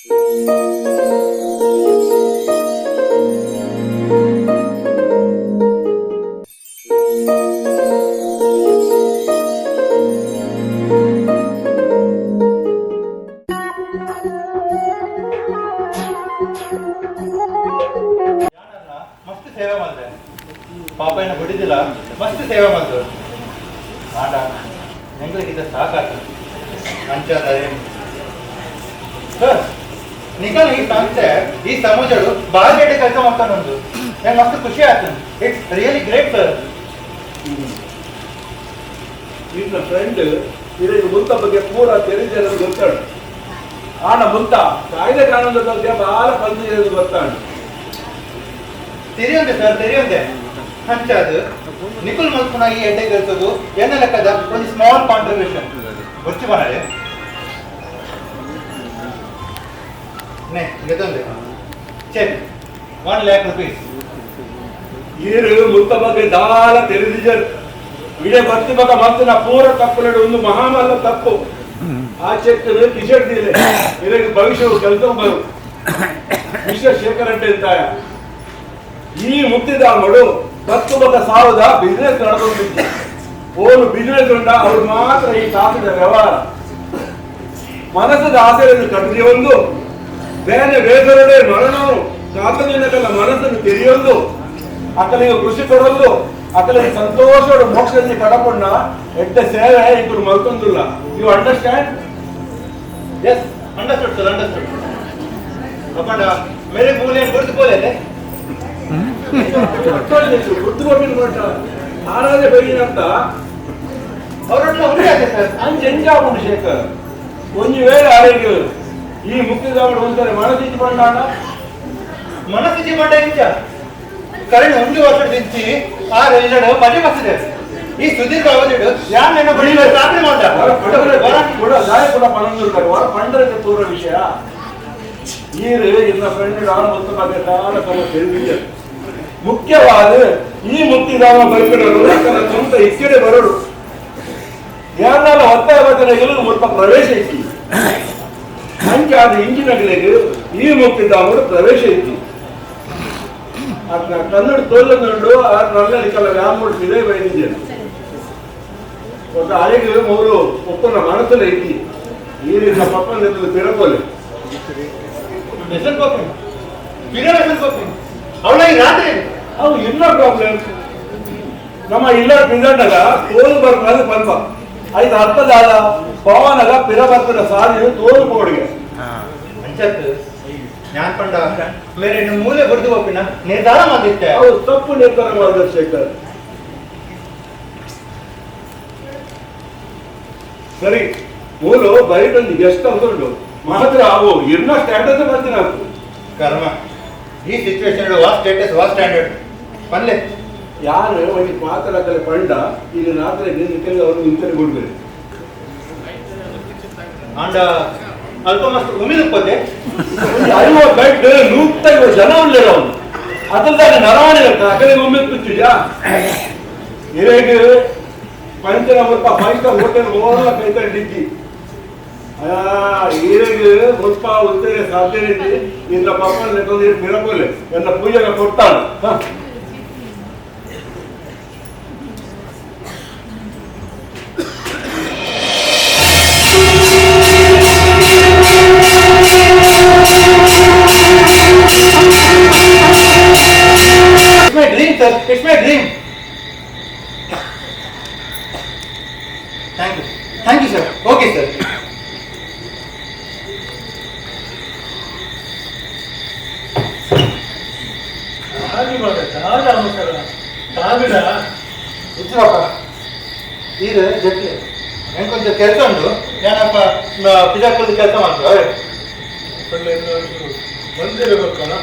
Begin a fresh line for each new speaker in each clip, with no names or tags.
ಯಾನನ್ನ ಮಸ್ತ್ ಸೇವೆ ಮಲ್ದೆ ಪಾಪಯ್ಯನ ಬಿಡಿದಿಲ್ಲ, ಮಸ್ತ್ ಸೇವೆ ಮಲ್ದು. ಆಂಡ ಎಂಗ್ಲಿಗಿದ್ದ ಸಾಕಾತು ಅಂಚಾದ. ಸರ್, ನಿಕಲ್ ಈ ಸಂಸ್ಥೆ ಈ ಸಮಾಜಡು ಬಾರಿ ಎಡ್ಡೆ ಕೆಲಸ ಮಾಡ್ತಾನುಂಡು. ನಂಗೆ ಮಸ್ತ್ ಖುಷಿ ಆಯ್ತು. It's really great, sir.
ನಿನ್ನ ಫ್ರೆಂಡ್ ಇದಕ್ಕೆ ಮುಂತ ಬಗ್ಗೆ ಪೂರ ತೆರಿಜನ ಗೊತ್ತಾಡು. ಆನ ಮುಂತ ಕಾಯ್ದೆ ಕಾನೂನು ಬಗ್ಗೆ ಬಾಳ ಪಂದ್ಯ ಗೊತ್ತಾಡು.
ತೆರಿಯೊಂದೆ ಸರ್, ತೆರಿಯೊಂದೆ. ಅಂಚಾದು ನಿಕುಲ್ ಮಲ್ಪುನ ಈ ಎಡ್ಡೆ ಕೆಲಸದು ಎನ್ನ ಲೆಕ್ಕದ ಒಂದು ಸ್ಮಾಲ್ ಕಾಂಟ್ರಿಬ್ಯೂಷನ್. ಗೊಚ್ಚು ಬನ್ನಡೆ ನೆ ಗೆತ್ತೊಂದೆ ಚೆಕ್, 1 ಲ್ಯಾಕ್ ರುಪೀಸ್.
ಈರು ಮುತ್ತ ಬಗ್ಗೆ ದಾಲ ತೆರಿದಿಜರ್. ಇಡೇ ಬತ್ತಿ ಬಗ ಮತ್ತಿನ ಪೂರ ತಪ್ಪುಲಡು ಒಂದು ಮಹಾಮಲ್ಲ ತಪ್ಪು. ಆ ಚೆಕ್ ಟಿಶರ್ಟ್ ದಿಲೆ ಇದಕ್ಕೆ ಭವಿಷ್ಯವು ಕೆಲಸ ಬರು ವಿಶ್ವ ಶೇಖರ್ ಅಂತಾಯ. ಈ ಮುಕ್ತಿಧಾಮಡು ಬತ್ತು ಬಗ ಸಾವಿರದ ಬಿಸ್ನೆಸ್ ನಡೆದೊಂದಿತ್ತು. ಓನು ಬಿಸ್ನೆಸ್ ಉಂಟ ಅವ್ರು ಮಾತ್ರ ಈ ಕಾಸಿನ ವ್ಯವಹಾರ. ಮನಸ್ಸದ ಆಸೆಯನ್ನು ಕಟ್ಟಿದೆಯೊಂದು ಬೇರೆ ಬೇಸರಡೆ ಮರಣವು ಕಾತನಿನಕಲ್ಲ ಮನಸ್ಸನ್ನು ತೆರೆಯೊಂದು ಅಕಲಿಗೆ ಕೃಷಿ ಕೊಡೊಂದು ಅಕಲಿಗೆ ಸಂತೋಷ ಮೋಕ್ಷದಲ್ಲಿ ಕಡಪೊಣ್ಣ ಎಡ್ಡ ಸೇವೆ ಇಬ್ಬರು ಮಲ್ತೊಂದುಲ್ಲ. You understand?
Yes, understood, sir, understood. ಅಪ್ಪಂಡ ಮೇರೆ ಮೂಲೆ ಗುರ್ತು ಪೋಲೆ.
ಗುರ್ತು ಕೊಟ್ಟಿನ ಕೊಟ್ಟ ಆರಾಧೆ ಬೈದಿನಂತ.
ಅವರೊಟ್ಟಿಗೆ ಹುಲಿ ಆಗಿದೆ ಸರ್.
ಅಂಚ ಎಂಜಾವುಂಡು ಶೇಖರ್, ಒಂಜಿ ವೇಳೆ ಆರೋಗ್ಯ ಈ ಮುಕ್ತಿಧಾಮಡು ಒಂತಾರೆ ಮನಸ್ಸಿಜ್ಜಿ ಪಂಡಾಂಡ?
ಮನಸ್ಸು ಜೀವಂಡ ಇಂಚ ಕರೆಂಟ್ ಒಂದು ವರ್ಷ ದಿಂಚಿ ಆ ರೈಲಡು ಮಜೆ ಬಸ್ಸಿದೆ. ಈ ಸುದೀರ್ಘ ಅವಧಿಡು ಯಾನ್ ನೆನ ಬಡಿ ರಾತ್ರಿ ಮಾಡ.
ವರ ಪಂಡರೆ ಕೂಡ ದಾಯ ಕೂಡ ಪನೊಂದುಲ್ಲಾರು. ವರ ಪಂಡರಕ್ಕೆ ತೂರ ವಿಷಯ. ಈರು ಇನ್ನ ಫ್ರೆಂಡ್ ಆನ್ ಮುತ್ತ ಬಗ್ಗೆ ದಾಲ ಸಮ ತಿಳಿದಿದ್ದರು. ಮುಖ್ಯವಾದ ಈ ಮುಕ್ತಿಧಾಮ ಬರ್ಪಿಡಲು ತನ್ನ ಸ್ವಂತ ಇಚ್ಛೆಡೆ ಬರಡು. ಯಾರನ್ನ ಒತ್ತಾಯ ಬರ್ತನೆಗಳು ಮುಲ್ಪ ಪ್ರವೇಶ ಇತ್ತು. ಅಂಚಾದ ಇಂಜಿನಗಳಿಗೆ ಈ ಮುಕ್ತಿಧಾಮಡು ಪ್ರವೇಶ ಇತ್ತು. ಅದನ್ನ ಕನ್ನಡ ತೋಲ್ಲನುಂಡು. ಆ ನಲ್ಲ ನಿಕಲ ವ್ಯಾಮುಡು ಇದೇ ಬೈದಿದ್ದೇನೆ. ఒక ಅರೆಗೆ ಮೂರು ಒಪ್ಪನ ಮನಸ್ಸಲ್ಲಿ ಐತಿ. ಈ ರೀತಿ ಪಪ್ಪನ ತಿರಕೋಲೆ.
ವ್ಯಸನ್ ಪಪ್ಪಿ ಪಿರ ವ್ಯಸನ್ ಪಪ್ಪಿ ಅವಳ ಈ ರಾತ್ರಿ.
ಅವು ಇಲ್ಲ ಪ್ರಾಬ್ಲಮ್. ನಮ್ಮ ಇಲ್ಲ ಪಿಂದಂಡಗ ತೋಲು ಬರ್ಬಾರ್ದು ಪಲ್ಪ ಆಯ್ತು. ಅರ್ಥದಾದ ಪವನಗ ಪಿರ ಬರ್ಪದ ಸಾಧನೆ ತೋಲು ಪೋಡಿಗೆ.
ಅಂಚತ್ ഞാൻ ಪಂಡ ಮೇರೆ ಮೂಲೆ ಬುರ್ದು ಪಪ್ಪಿನ ನಿರ್ಧಾರ ಮಾಡಿದ್ದೆ.
ಅವು ತಪ್ಪು ನಿರ್ಧಾರ ಮಾಡಿದ ಶೇಖರ್. ಸರಿ, ಮೂಲು ಬೈಟೊಂದು ಗೆಸ್ಟ್ ಹೌಸ್ ಉಂಟು ಮಾತ್ರ. ಅವು ಇನ್ನ ಸ್ಟ್ಯಾಟಸ್ ಬರ್ತೀನಿ ಅದು.
ಕರ್ಮ, ಈ ಸಿಚುವೇಶನ್ ವಾ ಸ್ಟೇಟಸ್ ವಾ ಸ್ಟ್ಯಾಂಡರ್ಡ್ ಪನ್ಲೆ.
ಯಾರು ಒಂಜಿ ಪಾತ್ರ ಕಲೆ ಪಂಡ ಇಲ್ಲಿ ರಾತ್ರಿ ನಿನ್ನ ಅವರು ಇಂತನೆ ಬಿಡ್ಬೇರೆ.
ಆಂಡ ಅಲ್ಪ ಮಸ್ತ್ ಉಮಿದು ಪೋತೆ.
ಒಂಜಿ ಐವ ಬೆಡ್ 150 ಜನ ಉಲ್ಲೇರ ಅವನು. ಅದಲ್ದಾಗ ನರವಣೆ ಅಕಲೆ ಒಮ್ಮೆ ಕುಚ್ಚುಜಾ ಇರೇಗ್ ಪಂಚನ ಮುಲ್ಪ ಫೈವ್ ಸ್ಟಾರ್ ಹೋಟೆಲ್ ಓಲ ಕೈತಂಡಿದ್ದಿ. ಈರೆಗ್ ಮುಲ್ಪ ಉತ್ತರೆ ಸಾಧ್ಯ ಇದ್ದಿ. ನಿನ್ನ ಪಪ್ಪನ ಲೆಕ್ಕೊಂದು ಮಿರಕೋಲೆ ಎಲ್ಲ ಪೂಜೆಗೆ ಕೊಟ್ಟಾನು.
It's my dream, sir. It's my dream. Thank you. Thank you, sir. Okay, sir.
ಹಾಗೆ ಮಗ ದಾದ ಅವಸರ ಕಾಗಡ.
ಇಜ್ರಪ್ಪ, ಇದು ಜಟ್ಲಿ ಹೆಂಗೆ ಕೊಂಚ ಕೆಲಸ ಉಂಟು. ಏನಪ್ಪ ಪಿಜಾಕುಲ್ದು ಕೆಲಸ ಮಾಡ್ತಾರೆ.
ಬಂದಿರಬೇಕಲ್ಲ.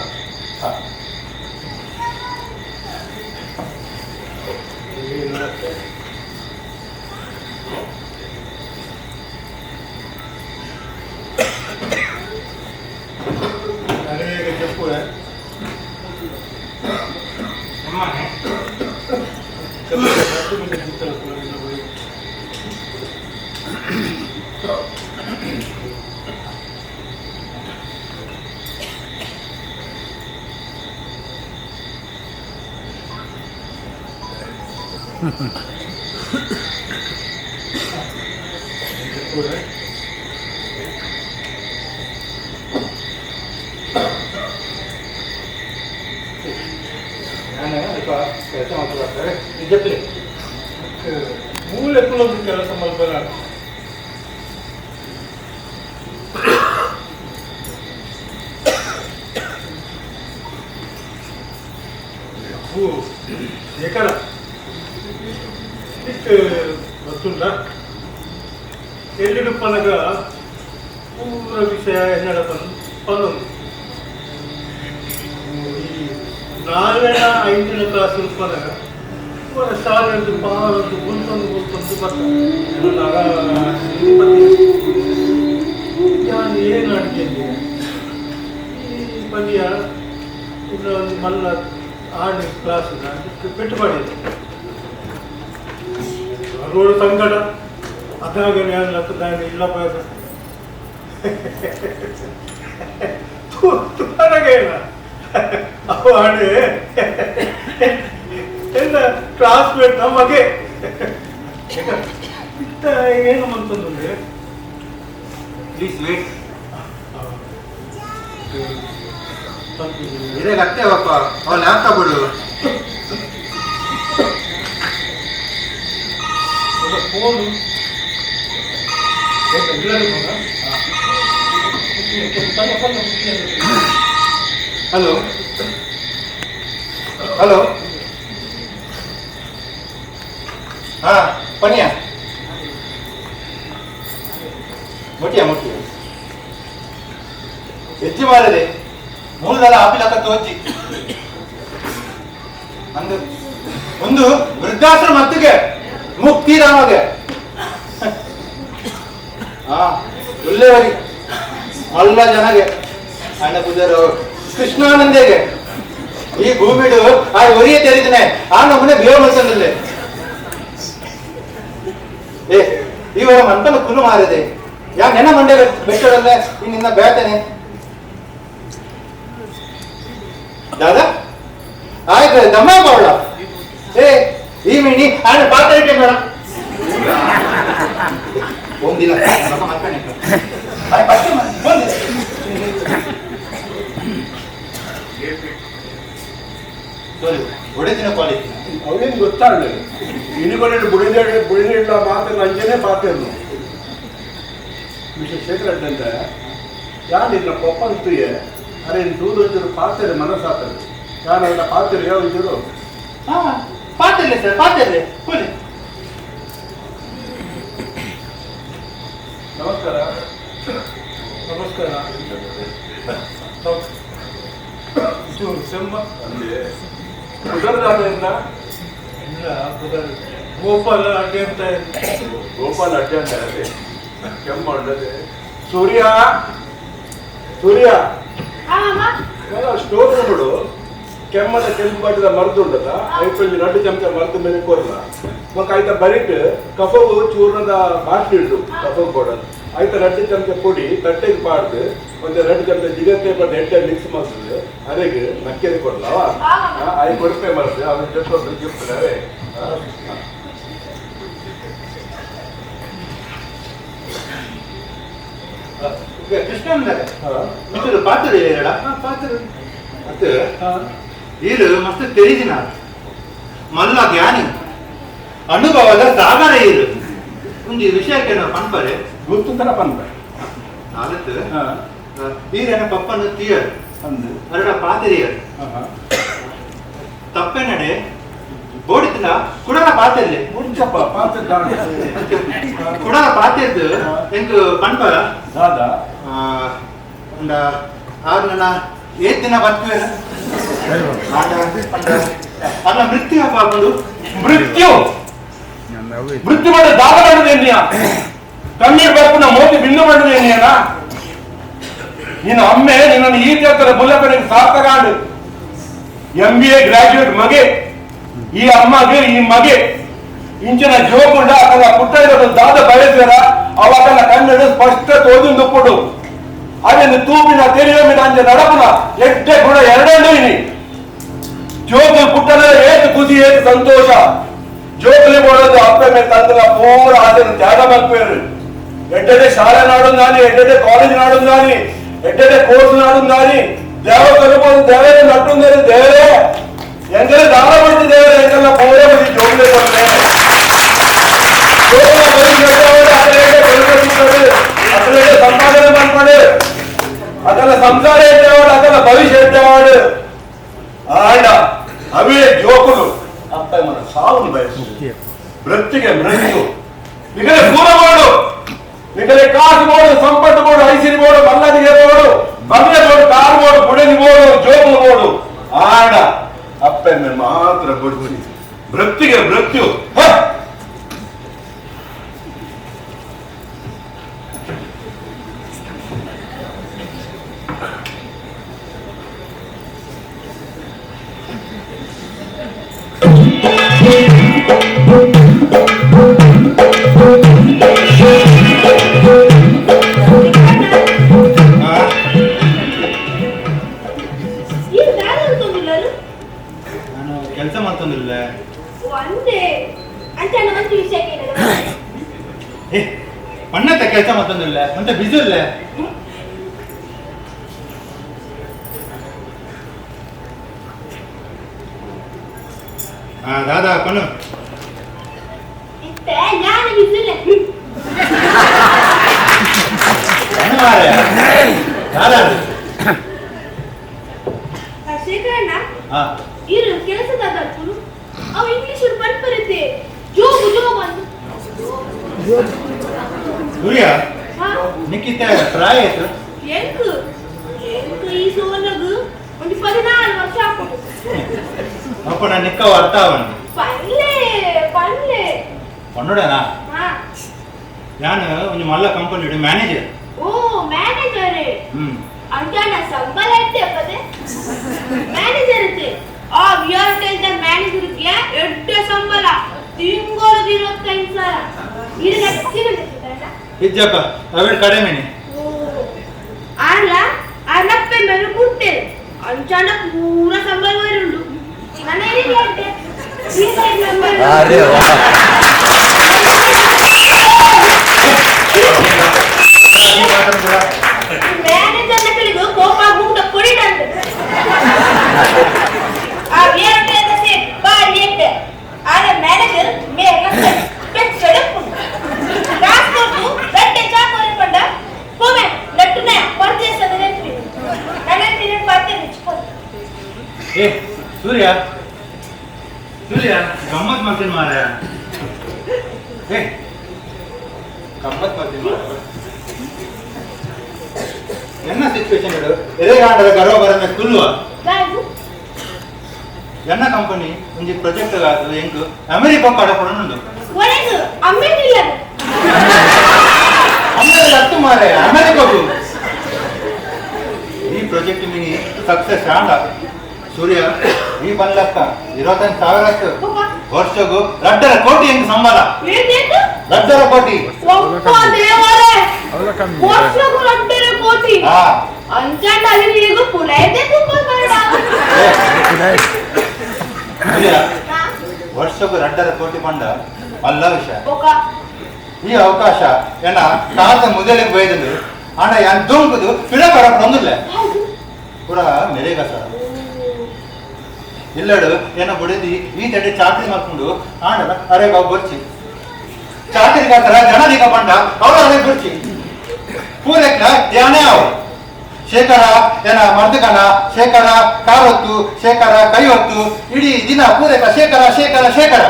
ಅನೇಕ చెప్పು.
ಅಮ್ಮನೆ.
చెప్పు.
ಕೆಲಸ ಮಾಡ್ತಾರೆ ಜಪ್ಲಿ
ಮೂಲೆ ಕುಲೊಂದು ಕೆಲಸ ಮಲ್ಪರ ಶೇಖರ ಇಷ್ಟು ಗೊತ್ತುಂಡ ಎಲ್ಲಿಡುಪ್ಪನಗ ಪೂರ ವಿಷಯ ಎನ್ನಡ ಬಂದು ಪನ್ನೊಂದು ಈ ನಾಲ್ವೇನ ಐದನೇ ಕ್ಲಾಸ್ ಉಪ್ಪನಗ ಪೂರ ಶಾಲೆ ಪಾರೊಂದು ಗುಂತೊಂದು ಗುಂತೊಂದು ಬರ್ತಾರೆ ನಾನು ಏನು ಅಡುಗೆ ಈ ಪಲ್ಯ ಇನ್ನೊಂದು ಮಲ್ಲ ಆರನೇ ಕ್ಲಾಸ್ ಪೆಟ್ಟು ಮಾಡಿದೆ ರೋಡ್ ಸಂಕಟ ಅದಾಗ ನಾನು ಇಲ್ಲ ಇಲ್ಲ ಅವಾಣೆ ಎಲ್ಲ ಕ್ಲಾಸ್ಮೇಟ್ ನಮಗೆ ಏನು ಅಂತಂದ್ರೆ
ಪ್ಲೀಸ್ ವೇಟ್ ಇದೇ ಅತ್ತೆವಪ್ಪ ಅವ ಲ್ಯಾಪ್ಟಾಪ್ ಬಿಡು
phone
hello hello ಹಾ ಪನಿಯ ಮುಟ್ಟಿಯ ಮುಟ್ಟಿಯ ಹೆಚ್ಚು ಮಾಡದೆ ಮೂಲದಲ್ಲ ಆಪಿಲಕ್ಕ ತೋಚಿ ಅಂದು ಒಂದು ವೃದ್ಧಾಶ್ರಮ ಮತ್ತಿಗೆ ಮುಕ್ತಿಧಾಮಗೆ ಹಾ ಒಳ್ಳೆಯವರಿ ಮಲ್ಲ ಜನಗೆ ಅಣ್ಣ ಪುಜರು ಕೃಷ್ಣಾನಂದೆಗೆ ಈ ಭೂಮಿಡು ಆ ಒರಿಯ ತೆರಿದನೆ ಆ ನಮ್ಮನೆ ಬೇವ ಮಲ್ತಂದಿಲ್ಲ ಏ ಇವರ ಮಂತನ ಕುಲು ಮಾರಿದೆ ಯಾ ನೆನ ಮಂಡೆ ಬೆಟ್ಟಡಲ್ಲೇ ಇನ್ನಿಂದ ಬೇತನೆ ದಾದಾ ಆಯ್ತು ದಮ್ಮ ಪೌಳ ಏ ಈ ಮಿಣಿ ಆನೆ ಪಾತ್ರ ಇಟ್ಟೆ ಮೇಡ ಒಂದಿಲ್ಲ ಸಾರಿ ಒಡೆದಿನ ಕ್ವಾಲಿಟಿ
ಅವೇನು ಗೊತ್ತಾಗಲಿಲ್ಲ ಇನುಗೊಡೆ ಬುಡಿದ ಬುಡಿದಿಲ್ಲ ಮಾತ್ರ ನಂಜನೇ ಪಾತೆರ್ನು ಮಿಸ್ಟರ್ ಶೇಖರ್ ಅಡ್ಡಂತ ಯಾನ್ ಇನ್ನ ಪೊಪ್ಪಂತುಯೆ ಅರೆ ದೂದೊಂಚೂರು ಪಾತೆರೆ ಮನಸ್ಸಾತದೆ ಯಾನ್ ಅದನ್ನ ಪಾತೆರೆ ಯಾವ ಒಂಚೂರು
ಹಾ ಪಾತೆರ್ಲೆ ಸರ್ ಪಾತೆರ್ಲೆ ಕೂಲಿ
ನಮಸ್ಕಾರ
ನಮಸ್ಕಾರ ಇದು ಸೆಮ್ಮ
ಪುದರ್ದಾದ
ಇಲ್ಲ ಪುದರ್ ಗೋಪಾಲ ಅಡ್ಡೆ ಅಂತ
ಗೋಪಾಲ ಅಡ್ಡೆ ಅಂತ ಅದೇ ಕೆಮ್ಮ ಉಂಡದೆ ಸೂರ್ಯ ಸೂರ್ಯ ಸ್ಟೋರ್ ರೂಮ್ಡು ಕೆಮ್ಮದ ಕೆಂಪು ಬಟ್ಟದ ಮದ್ದು ಉಂಡದ ಐತೊಂಜಿ ರಡ್ಡು ಚಮಚ ಮದ್ದು ಮೇಲೆ ಕೊರ್ಲ ಮಕ್ಕ ಐತ ಬರಿಟ್ ಕಫವು ಚೂರ್ಣದ ಬಾಟ್ಲಿ ಉಂಡು ಕಫವು ಪೌಡರ್ ಐತ ರಡ್ಡು ಚಮಚ ಪೊಡಿ ತಟ್ಟೆಗೆ ಪಾಡ್ದು ಒಂದು ರಡ್ಡು ಚಮಚ ಜಿಗತ್ತೆ ಪಡ್ದು ಎಟ್ಟೆ ಮಿಕ್ಸ್ ಮಾಡ್ತದೆ ಅರೆಗೆ ನಕ್ಕೆದು ಕೊಡ್ಲವ I ಕೊಡ್ಪೆ ಮದ್ದು ಅವನ ಜೊತೆ ಗಿಫ್ಟ್ ಅರೆ
ಕೃಷ್ಣ ಅಂದರೆ ಪಾತ್ರೆ ಹೇಳ
ಪಾತ್ರೆ
ಮತ್ತೆ ಈರು ಮಸ್ತ್ ತಿಳಿದಿನ ಮಲ್ಲ ಜ್ಞಾನಿ ಅನುಭವದ ಸಾಗರ ಈರು ಒಂದು ವಿಷಯಕ್ಕೆ ನಾವು ಪನ್ಪರೆ
ಗುರ್ತು ತರ ಪನ್ಪರೆ
ಆದತ್ತು ಈರನ ಪಪ್ಪನ ತೀಯರ್ ಅರಡ ಪಾತಿರಿಯರ್ ತಪ್ಪೆನಡೆ ಬೋಡಿತಿನ ಕುಡಲ ಪಾತೆರ್ಲೆ
ಮುಂಚಪ್ಪ ಪಾತ್ರೆ
ಕುಡಲ ಪಾತೆರ್ದು ಎಂಕ್ ಪನ್ಪರ
ದಾದಾ
ಒಂದ ಆರು ನನ್ನ ಏತ್ ದಿನ ಬರ್ತುವೆ ಅಲ್ಲ ಮೃತ್ಯು ಹಬ್ಬ ಬಂದು
ಮೃತ್ಯು ಮೃತ್ಯು ಮಾಡಿ ದಾದ ಮಾಡಿದೆ ಕಣ್ಣೀರು ಬರ್ಪುನ ಮೋತಿ ಬಿಂದು ಮಾಡಿದೆ ಎಣ್ಣಿಯನ ನಿನ್ನ ಅಮ್ಮೆ ನಿನ್ನನ್ನು ಈ ತರ ಮುಲ್ಲಕನಿಗೆ ಸಾರ್ಥಕ MBA graduate ಮಗೆ ಈ ಅಮ್ಮಗೆ ಈ ಮಗೆ ಇಂಚಿನ ಜೋಕುಂಡ ಅಕಲ ಪುಟ್ಟ ಇರೋದು ದಾದ ಬಯಸ್ಯಾರ ಅವಾಗಲ ಕಣ್ಣು ಸ್ಪಷ್ಟ ತೋದಿಂದು ಕೊಡು ಅದೇನು ತೂಪಿನ ತೆರೆಯೋಮಿನ ಅಂಜ ನಡಪುನ ಎಡ್ಡೆ ಗುಣ ಎರಡನ್ನೂ ಇನಿ ಜೋಕು ಪುಟ್ಟನ ಏತು ಖುಷಿ ಏತು ಸಂತೋಷ. ಜೋಕುಲಿ ಬೋಡೋದು ಅಪ್ಪೆ ಮೇಲೆ ತಂದಲ ಪೂರ ಆಸೆನು ತ್ಯಾಗ ಮಲ್ಪೇರು. ಎಡ್ಡೆಡೆ ಶಾಲೆ ನಾಡುಂದಾನಿ, ಎಡ್ಡೆಡೆ ಕಾಲೇಜ್ ನಾಡುಂದಾನಿ, ಎಡ್ಡೆಡೆ ಕೋರ್ಸ್ ನಾಡುಂದಾನಿ, ದೇವ ಕರ್ಬೋದು ದೇವರೇ ನಟ್ಟುಂದೇರು ದೇವರೇ ಎಂಗಲೇ ದಾನ ಪಡ್ತಿ ದೇವರೇ ಎಂಗೆಲ್ಲ ಪೂರ ಬದಿ ಜೋಕುಲಿ ಕೊಡ್ಲೆ. ಜೋಕುಲ ಬದಿ ನಟ್ಟವರು ಅಕಲೆಡೆ ಬೆಳೆದಿರ್ತಾರೆ, ಅಕಲೆಡೆ ಸಂಪಾದನೆ ಮಾಡ್ಕೊಂಡು ಅದೆಲ್ಲ ಸಂಸಾರ ಇದ್ದೇವಾಡು, ಅದೆಲ್ಲ ಭವಿಷ್ಯ ಇದ್ದೇವಾಡು. ಆಂಡ ಅವೇ ಜೋಕುಲು ಅಪ್ಪ మన ಸಾವನ್ನು ಬಯಸು, ಮೃತ್ಯುಗೆ ಮೃತ್ಯು. ನಿಗಲೆ ಪೂರ ಬೋಡು, ನಿಗಲೆ ಕಾಸು ಬೋಡು, ಸಂಪತ್ತು ಬೋಡು, ಐಸಿರಿ ಬೋಡು, ಮಲ್ಲದಿಗೆ ಬೋಡು, ಬಂಗ್ಲೆ ಬೋಡು, ಕಾರು ಬೋಡು, ಬುಡದಿ ಬೋಡು, ಜೋಕುಲು ಬೋಡು. ಆಂಡ ಅಪ್ಪೆಮ್ಮೆ ಮಾತ್ರ ಬುಡ್ಚಿ ಮೃತ್ಯುಗೆ ಮೃತ್ಯು. ಹ!
ಏನು ದಾದ ಅನ್ಕೊಂಡಿಲ್ಲರು?
ನಾನು ಕೆಲಸ ಮಾಡ್ತಂದಿಲ್ಲ.
ಒಂದೇ ಅಂತ ಒಂದು ವಿಷಯ ಕೇಳಲ್ಲ.
ಏ ಪಣ್ಣತ್ತ ಕೆಲಸ ಮಾಡ್ತಂದಿಲ್ಲ ಅಂತ ಬಿಜು ಇಲ್ಲ. ಹಾ ದಾದಾ ಪಣ್ಣು.
ಇತ್ತೆ ನಾನು ಬಿಸಿಲ್ಲ.
ಪಣ್ಣು ಮಾರ್ರೆ. ದಾದಾ.
ಶೇಖರಣ್ಣ.
ಹಾ.
ಇರು ಕೆಲಸದ ಅಪ್ಪನು ಅವ ಇಂಗ್ಲಿಷ್ ಬಂದ್ ಬರುತ್ತೆ ಜೋಗು ಜೋಗು ಅಂತ.
ಸೂರ್ಯ.
ಹಾ.
ನಿಕ್ಕಿತ ಪ್ರಾಯ ಆಯ್ತು.
ಎಂಕು ಎಂಕು ಈ ಸೋನಗು ಒಂದು 14 ವರ್ಷ ಹಾಕೊಂಡು.
ಅಪ್ಪ ನಾನು ನಿಕ್ಕವ ಅರ್ಥ ಅವನು.
ಪನ್ಲೆ ಪನ್ಲೆ.
ಪಣ್ಣುಡನಾ?
ಹಾ.
ನಾನು ಒಂದು ಮಲ್ಲ ಕಂಪನಿ ಮ್ಯಾನೇಜರ್.
O manager.
ಹ್ಮ್.
ಅಂಜಾನ ಸಂಬಳ ಇಟ್ಟೆ ಪದೆ ಮ್ಯಾನೇಜರ್ ಇತ್ತೆ ಆ ವಿಆರ್ the ಮ್ಯಾನೇಜರ್ಗೆ ಎಡ್ಡೆ ಸಂಬಳ ತಿಂಗಳಿಗೆ 25,000. ಇದು ಲಕ್ಷ.
ಇಜ್ಜಪ್ಪ ಅವೆರಡು ಕಡಿಮೆನೆ.
ಓ ಆರ್ಲ ಅರ್ನಪ್ಪೆ ಮೇಲೆ ಕೊಡ್ತೇನೆ ಅಂಚಾನ ಪೂರ ಸಂಬಳ ಬರುಂಡು ಮನೆಯಲ್ಲಿ ಎಡ್ಡೆ.
ಅರೆ ವಾ.
ಮ್ಯಾನೇಜರ್ ಕಡೆಗೂ ಕೋಪ ಮುಗ್ದ ಕೊಡಿಟಂತೆ. ಆ ವಿಆರ್ ಸೇಟ್ ಬಾರಿ ಎಡ್ಡೆ. ಆದ್ರೆ ಮ್ಯಾನೇಜರ್ ಮೇ ಬೆಚ್ಚಡೆ ಕಾಸು ಕೊಟ್ಟು ರಟ್ಟೆ ಚಾಕೋರಿ ಪಂಡ ಹೋಮೆ ನಟ್ಟುನೆ ಪರ್ಚೇಸ್ ನೆನಪಿ ನನ್ನ ಪರ್ಚೇಸ್
ಏ ಸೂರ್ಯ ಸೂರ್ಯ ಗಮ್ಮತ್ ಮಾಡ್ತೀನಿ ಮಾರ್ರೆ. ಏ ಗಮ್ಮತ್ ಮಾಡ್ತೀನಿ ಮಾರ್ರೆ. ಎನ್ನ ಸಿಚುವೇಶನ್ ಇಡು ಎದೆ ಗರ್ವ ಬರನ್ನ ಕುಲ್ಲುವ.
ಗಾಯ್ದು
ಎನ್ನ ಕಂಪನಿ ಒಂಜಿ ಪ್ರಾಜೆಕ್ಟ್ ಆದ ಎಂಕ್ ಅಮೆರಿಕ ಕಡಪಡನುಂಡು.
ಒಳಗೆ ಅಮ್ಮೇನಿಲ್ಲ.
ಆಮೇಲೆ ಹತ್ತು ಮಾರೆ ಅಮೆರಿಕಗೂ ಈ ಪ್ರಾಜೆಕ್ಟ್ ಮಿನಿ ಸಕ್ಸಸ್ ಆಂಡ ಸೂರ್ಯ ಈ ಪನ್ ಲಕ್ಷ 25,000 ವರ್ಷಗೂ 2.5 ಕೋಟಿ ಹೆಂಗ್ ಸಂಬಳ.
ಏನೇನು?
2.5 ಕೋಟಿ.
ಒಪ್ಪ ದೇವರೇ, ವರ್ಷಕ್ಕೂ 2.5 ಕೋಟಿ.
ಹಾ.
ಅಂಚಾಂಡ ಅಲ್ಲಿ ಈಗ ಪುಲೈತೆ ತುಂಬ ಬೇಡ.
ಏ, ಸೂರ್ಯ ವರ್ಷಕ್ಕೂ 2.5 ಕೋಟಿ ಪಂಡ ಮಲ್ಲ ವಿಷಯ.
ಒಕ್ಕ.
ಈ ಅವಕಾಶ ಏನ ತಾತ ಮುದಲಿಗೆ ಬೈದಲು ಅಣ್ಣ ಯಾನ್ ದುಂಕುದು ಪಿಡ ಬರಪ್ಪ
ಹೌದು.
ಪೂರ ಮೆರೆಗ ಸರ್ ಇಲ್ಲಡು ಏನ ಬುಡದಿ ಈ ತಡೆ ಚಾಕರಿ ಮಾಡ್ಕೊಂಡು ಆಂಡಲ ಅರೆ ಬಾಬು ಬರ್ಚಿ ಚಾಕರಿ ಗಾತ್ರ ಜನರಿಗ ಬಂಡ ಅವರ ಅರೆ ಬರ್ಚಿ ಪೂರೈಕ್ಲ ಧ್ಯಾನೇ ಅವು ಶೇಖರ ಏನ ಮರ್ದಕನ ಶೇಖರ ಕಾರೊತ್ತು ಶೇಖರ ಕೈ ಹೊತ್ತು ಇಡೀ ದಿನ ಪೂರೈಕ ಶೇಖರ ಶೇಖರ ಶೇಖರ.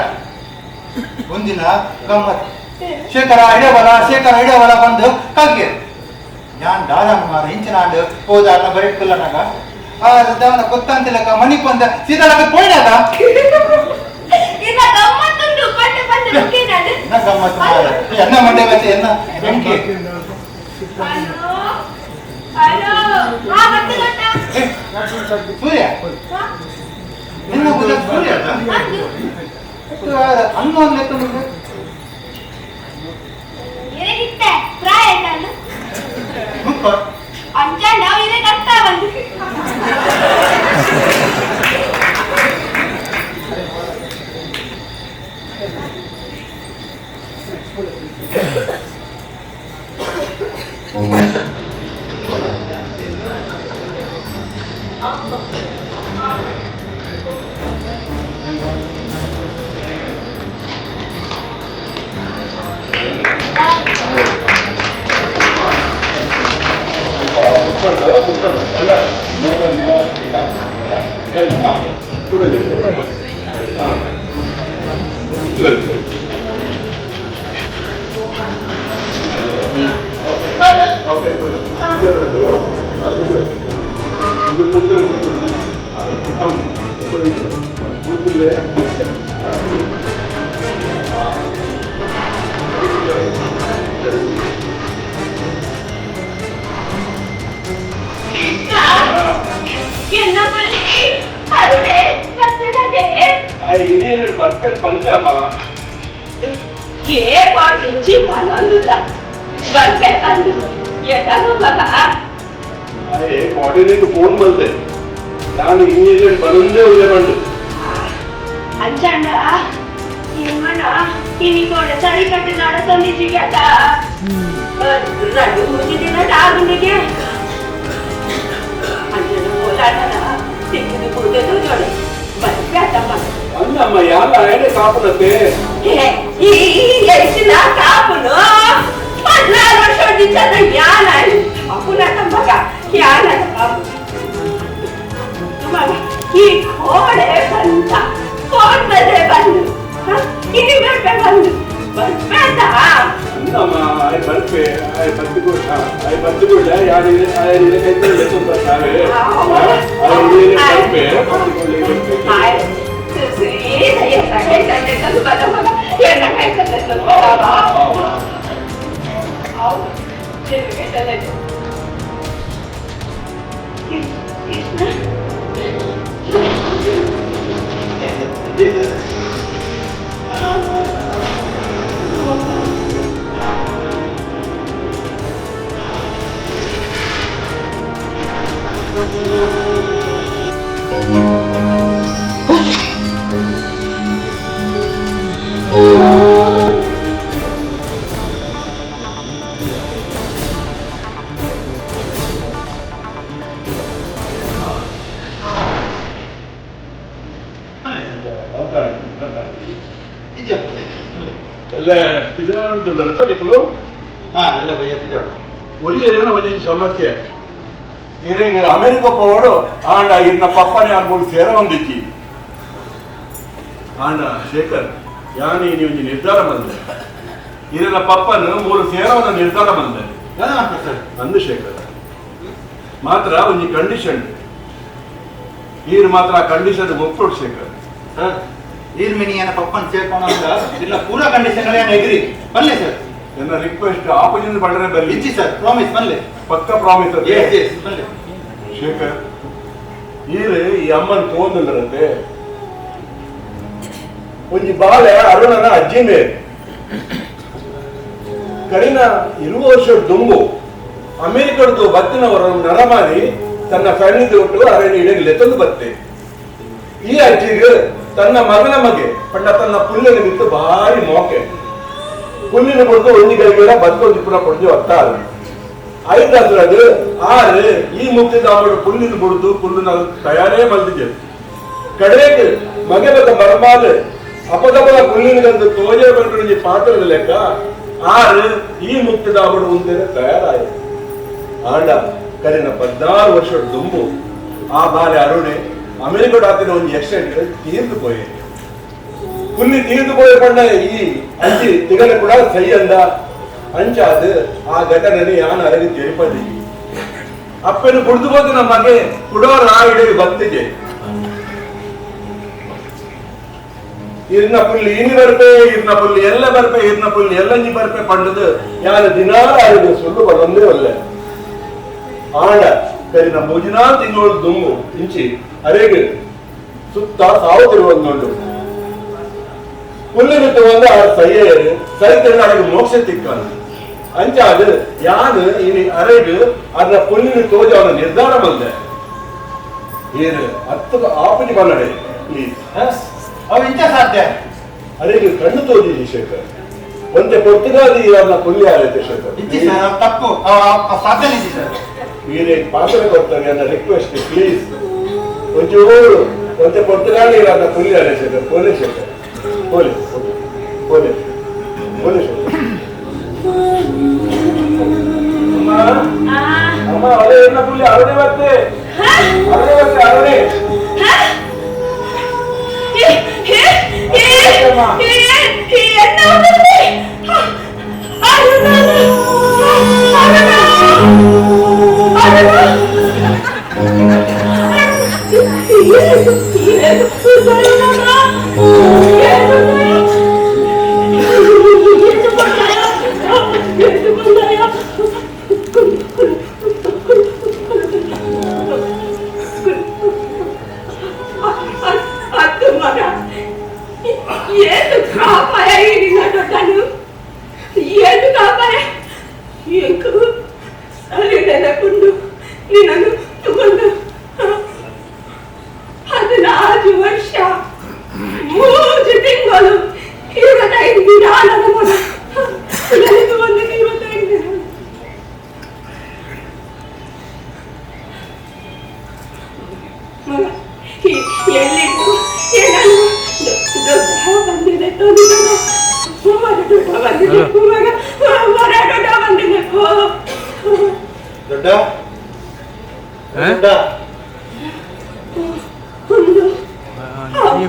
ಒಂದಿನ ಗಮ್ಮತ್ ಶೇಖರ ಇಡವಲ ಶೇಖರ ಇಡವಲ ಬಂದು ಕಲ್ಗೆ ಯಾನ್ ದಾದ ಮಾರ ಇಂಚಿನಾಂಡು ಹೋದಾರ್ನ ಬರೆಟ್ಕುಲ್ಲನಾಗ ಆ ದಾವನ ಕೊತ್ತಂತಿಲಕ ಮಣಿಕ್ ಬಂದ ಸೀತಾಳಕ ಪೋಯ್ನಾಗ.
ಇನ್ನ ಗಮ್ಮತ್ತುಂಟು ಪಂಡೆ ಪಂಡೆ ಮುಖೇನಾಡು.
ಎನ್ನ ಗಮ್ಮತ್ತು ಮಾರ ಎನ್ನ ಮಂಡೆ ಬಚ್ಚೆ ಎನ್ನ ಬೆಂಕಿ.
ಹಲೋ ಹಲೋ ಹಾ ಮತ್ತೆ ಗೊತ್ತಾ?
ಏ, ಸೂರ್ಯ
ಹಾ?
ನಿನ್ನ ಗುದ ಸೂರ್ಯ ಅಲ್ಲ?
ಅದು
ಅನ್ನ ಒಂದು ಲೆಕ್ಕ ಮುಂದೆ.
ಎರೆಗಿತ್ತೆ ಪ್ರಾಯ ನಾನು
ಮುಪ್ಪ.
ಅಂಚಾಂಡ ಇರೇ ಕಟ್ಟ ಬಂದು.
Phone ಬಂದೆ ನಾನು ಇಂಜಿನಿಯರ್ ಬಂದೇ ಉಳ್ಳೆ ಬಂದು
ಅಂಚಂಡ ಇನಿ ಸರಿ ಕಟ್ಟಿ ನಡತಂದಿದ್ದೀಗಟ రెండు ಮೂರು ದಿನ ಆಗುಂಡಿಗೆ ಅಂಜನ ಹೋಲಾಟನ ತಿಕ್ಕಿದು ಕೂದಲು ಜೋಡಿ ಬರ್ಬೇಕಪ್ಪ.
ಅಲ್ಲಮ್ಮ ಯಾಲ ಎಡೆ ಕಾಪುನತೆ
ಈ ಎಷ್ಟಿನ ಕಾಪುನು 14 ವರ್ಷ ನಿಜದ ಯಾಲ ಅಪುನಟ ಮಗ ಯಾಲ ಕಾಪು ಮಗ ಈ ಕೋಡೆ ಬಂದ ಕೋಟೆ ಬಂದು ಇನಿ ಬರ್ಬೆ ಬಂದು ಬರ್ಬೇಡ.
ಅಲ್ಲಮ್ಮ ಆಯ್ ಬರ್ಪೆ ಆಯ್ ಬತ್ತಿಗುಳ್ಳ ಆಯ್ ಬತ್ತಿಗುಳ್ಳ ಯಾರು ಆಯ್ ಕೈತಲ್ಲಿ ಬರ್ತಾರೆ ಆಯ್ ಬರ್ಪೆ ಬತ್ತಿಗುಳ್ಳ
ಆಯ್
ಸಮಸ್ಯೆ ಅಮೆರಿಕ ಪೋವಡು ಆಂಡ ಇನ್ನ ಪಪ್ಪನೆ ಅನ್ಬೋದು ಸೇರ ಒಂದಿಚ್ಚಿ ಆಂಡ ಶೇಖರ್ ಯಾನಿ ನೀವು ನಿರ್ಧಾರ ಬಂದೆ ಇರನ ಪಪ್ಪನ ಮೂರು ಸೇರವನ್ನ ನಿರ್ಧಾರ ಬಂದೆ ಅಂದು ಶೇಖರ್ ಮಾತ್ರ ಒಂಜಿ ಕಂಡೀಷನ್ ಈರ್ ಮಾತ್ರ ಆ ಕಂಡೀಷನ್ ಒಪ್ಪುಡು ಶೇಖರ್.
ಸರ್ ಈರ್ ಮಿನಿ ಏನ ಪಪ್ಪನ್ ಸೇರ್ಕೊಂಡು ಇಲ್ಲ ಪೂರಾ ಕಂಡೀಷನ್ ಎಗ್ರಿ ಬನ್ನಿ ಸರ್.
ನನ್ನ ರಿಕ್ವೆಸ್ಟ್ ಆಪೋಸಿಟ್ ಬಂದ್ರೆ ಬರಲಿ
ಇಚ್ಚಿ ಸರ್ ಪ್ರಾಮಿಸ್ ಬನ್ನಿ
ಪಕ್ಕ ಪ್ರಾಮಿಸ್.
ಬನ್ನಿ
ಶೇಖರ್ ಈರು ಈ ಅಮ್ಮನ ತೋಂದಿಲ್ಲರಂತೆ ಒಂಜಿ ಬಾಳೆ ಅರುಣನ ಅಜ್ಜಿ ಮೇಲೆ ಕರಿನ 20 ವರ್ಷ ದುಂಬು ಅಮೆರಿಕದ್ದು ಬತ್ತಿನವರು ನರಮಾರಿ ತನ್ನ ಫ್ಯಾಮಿಲಿ ಒಟ್ಟು ಅರಣ್ಯ ಇಡಗಲೆ ತಂದು ಬತ್ತೆ. ಈ ಅಜ್ಜಿಗೆ ತನ್ನ ಮಗನ ಮಗೆ ಪಂಡ ತನ್ನ ಪುಲ್ಲಿನ ಬಿತ್ತು ಭಾರಿ ಮೋಕೆ ಪುಲ್ಲಿನ ಕೊಡ್ತು ಒಂಜಿ ಗಳಿಗೆ ಬದ್ಕೊಂದು ಪುನಃ ಕೊಡ್ದು ಹತ್ತಾರು ಐದು ಆರು ಈ ಮುಕ್ತಿದ ಅವಳು ಪುಲ್ಲಿನ ಬುಡ್ದು ಪುಲ್ಲಿನ ತಯಾರೇ ಬಂದಿದೆ. ಕಡೆಗೆ ಮಗೆ ಬದ ಮರಮಾಲೆ ಅಪದಪದ ಪುಲ್ಲಿನ ತೋಜೆ ಬಂದು ಪಾತ್ರದ ಲೆಕ್ಕ ಆರು ಈ ಮುಕ್ತಿದ ಅವಳು ಉಂದೇನೆ ತಯಾರಾಯಿತು. ಆಂಡ ಕರಿನ 14 ವರ್ಷ ದುಂಬು ಆ ಬಾಲೆ ಅರುಣೆ ಅಮೆರಿಕ ಹಾಕಿದ ಒಂದು ಆಕ್ಸಿಡೆಂಟ್ ತೀರ್ದು ಪೋಯೆ ಪುಲ್ಲಿ ತೀರ್ದು ಪೋಯ ಪಂಡ ಈ ಅಜ್ಜಿ ತಿಗಲ ಕೂಡ ಸೈ ಅಂದ ಅಂಚಾದ ಆ ಘಟನೆ ಯಾನ ಅರಗಿ ತಿರುಪತಿ ಅಪ್ಪನು ಕುಡಿದು ಹೋದ ನಮ್ಮ ಮಗೆ ಕುಡೋರ ಆ ಇಡೀ ಬತ್ತಿಗೆ ಇರ್ನ ಪುಲ್ಲಿ ಇನಿ ಬರ್ಪೆ ಇರ್ನ ಪುಲ್ಲಿ ಎಲ್ಲ ಬರ್ಪೆ ಇರ್ನ ಪುಲ್ಲಿ ಎಲ್ಲಂಜಿ ಬರ್ಪೆ ಪಂಡದು ಯಾರು ದಿನಾಲ ಆಯುಧ ಸುಳ್ಳು ಬರೊಂದೇ ಒಲ್ಲೆ ಆಂಡ ಕರಿನ ಮೂಜಿನಾ ತಿಂಗಳು ದುಂಬು ಇಂಚಿ ಅರೆಗೆ ಸುತ್ತ ಸಾವು ತಿರುವಂದುಂಡು ಪುಲ್ಲಿನ ತಗೊಂಡು ಆ ಸೈಯರು ಸೈ ತಿಂದ ಅರೆಗೆ ಮೋಕ್ಷ ತಿಕ್ಕಾನು ಅಂಚಾದ ಯಾನು ಇನಿ ಅರೆಗೆ ಅದನ್ನ ಪುಲ್ಲಿನ ತೋಜ ಅವನ ನಿರ್ಧಾರ ಬಂದೆ ಏನು ಹತ್ತು ಆಪುಜಿ ಬನ್ನಡೆ ಪ್ಲೀಸ್
ಅವು ಇಂಚ ಸಾಧ್ಯ
ಅರೆಗೆ ಕಣ್ಣು ತೋಜಿದಿ ಶೇಖರ್ ಒಂದೇ ಪೊರ್ತುಗಾದಿ ಅದನ್ನ ಪುಲ್ಲಿ ಆರೈತೆ ಶೇಖರ್
ಇಚ್ಚಿ ಸರ್ ತಪ್ಪು ಸಾಧ್ಯ ಇಚ್ಚಿ ಸರ್
ವೀರೆ ಪಾತ್ರ ಕೊಡ್ತಾರೆ ನನ್ನ ರಿಕ್ವೆಸ್ಟ್ ಪ್ಲೀಸ್ ಒಂಚೂರು ಒಂದೇ ಪೊರ್ತುಗಾಲಿ ಅದನ್ನ ಪುಲ್ಲಿ ಆರೈತೆ ಶೇಖರ್ ಪೋಲೆ ಶೇಖರ್ ಪೋಲೆ ಪೋಲೆ ಪೋಲೆ ಶೇಖರ್. ಅಮ್ಮ ಅರೆ ಎನ್ನ ಪುಲ್ಲಿ ಅರುಣೆ ಬತ್ತೆ ಅರುಣೆ ಬತ್ತೆ ಅರುಣೆ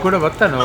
ಕೂಡ ಬರ್ತಾನೆ.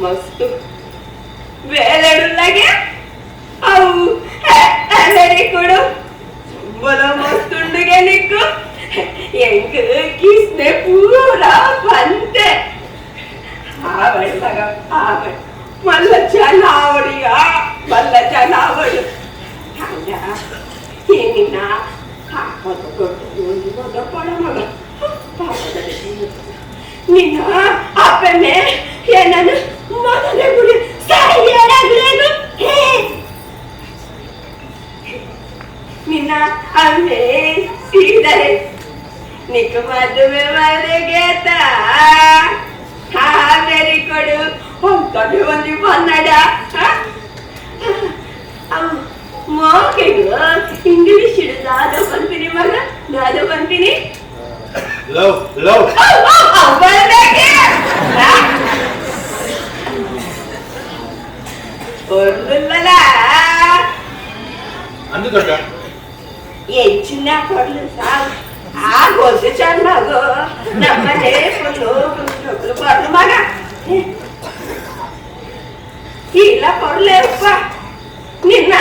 ಮಸ್ತು ಬೇಲೆಡುಲ್ಲಾಗೆ ಅವು ಕೊಡು ಬಲ ಮಸ್ತುಂಡುಗೆ ನಿಕ್ಕು ಎಂಗ್ ಕಿಸ್ನೆ ಪೂರ ಬಂತೆ ಆವಡು ಮಗ ಆವಡು ಮಲ್ಲ ಜನ ಆವಡಿಯ ಮಲ್ಲ ಜನ ಆವಡು ಹಂಗ ಏನಿನ್ನ ಹಾಕೋದು ಕೊಟ್ಟು ಒಂದು ಮಗ ಪಡ ಮಗ ನಿನ್ನ ಅಪ್ಪನೇ ಏನನ್ನು ಮೊದಲೇ ಗುಡಿ ಸಾಯಿಯಾಡಲೇನು ನಿನ್ನ ಅಮ್ಮೆ ಸೀದರೆ ನಿಕ್ಕ ಮದುವೆ ಮನೆಗೇತ ಹಾವೇರಿ ಕೊಡು ಹೊಂತಡಿ ಒಂದು ಬನ್ನಡ ಮೋಕೆಗು ಇಂಗ್ಲಿಷ್ ದಾದ ಬಂತೀನಿ ಮಗ ದಾದ ಬಂತೀನಿ
ಲವ್ ಲವ್ ಅಂದು ದೊಡ್ಡ
ಹೆಚ್ಚಿನ ಕೊಡ್ಲು ಸಾಕು ಆ ಗೊತ್ತು ಚೆನ್ನಾಗು ನಮ್ಮನೆ ಫುಲ್ಲು ಕೊಡ್ಲು ಮಗ ಇಲ್ಲ ಕೊಡ್ಲೇಪ್ಪ ನಿನ್ನ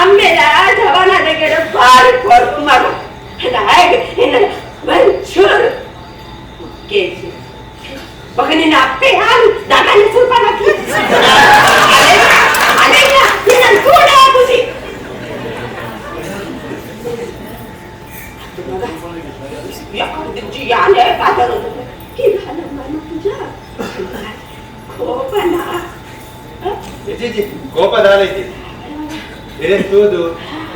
ಅಮ್ಮೆಲ ಜವನದಗೆಡ ಬಾರಿ ಕೊಡ್ಲು ಮಗ ನಿನ್ನ ಒಂಚೂರು ಕೇಜಿ ಮಗ ನಿನ್ನ ಅಪ್ಪೆ ಯಾರು ದಗನ ಸ್ವಲ್ಪ ಅದೇ ನಿನ್ನ ಕೂಡ ಖುಷಿ
ಕೋಪ ದಾಲೈತಿ ತೂದು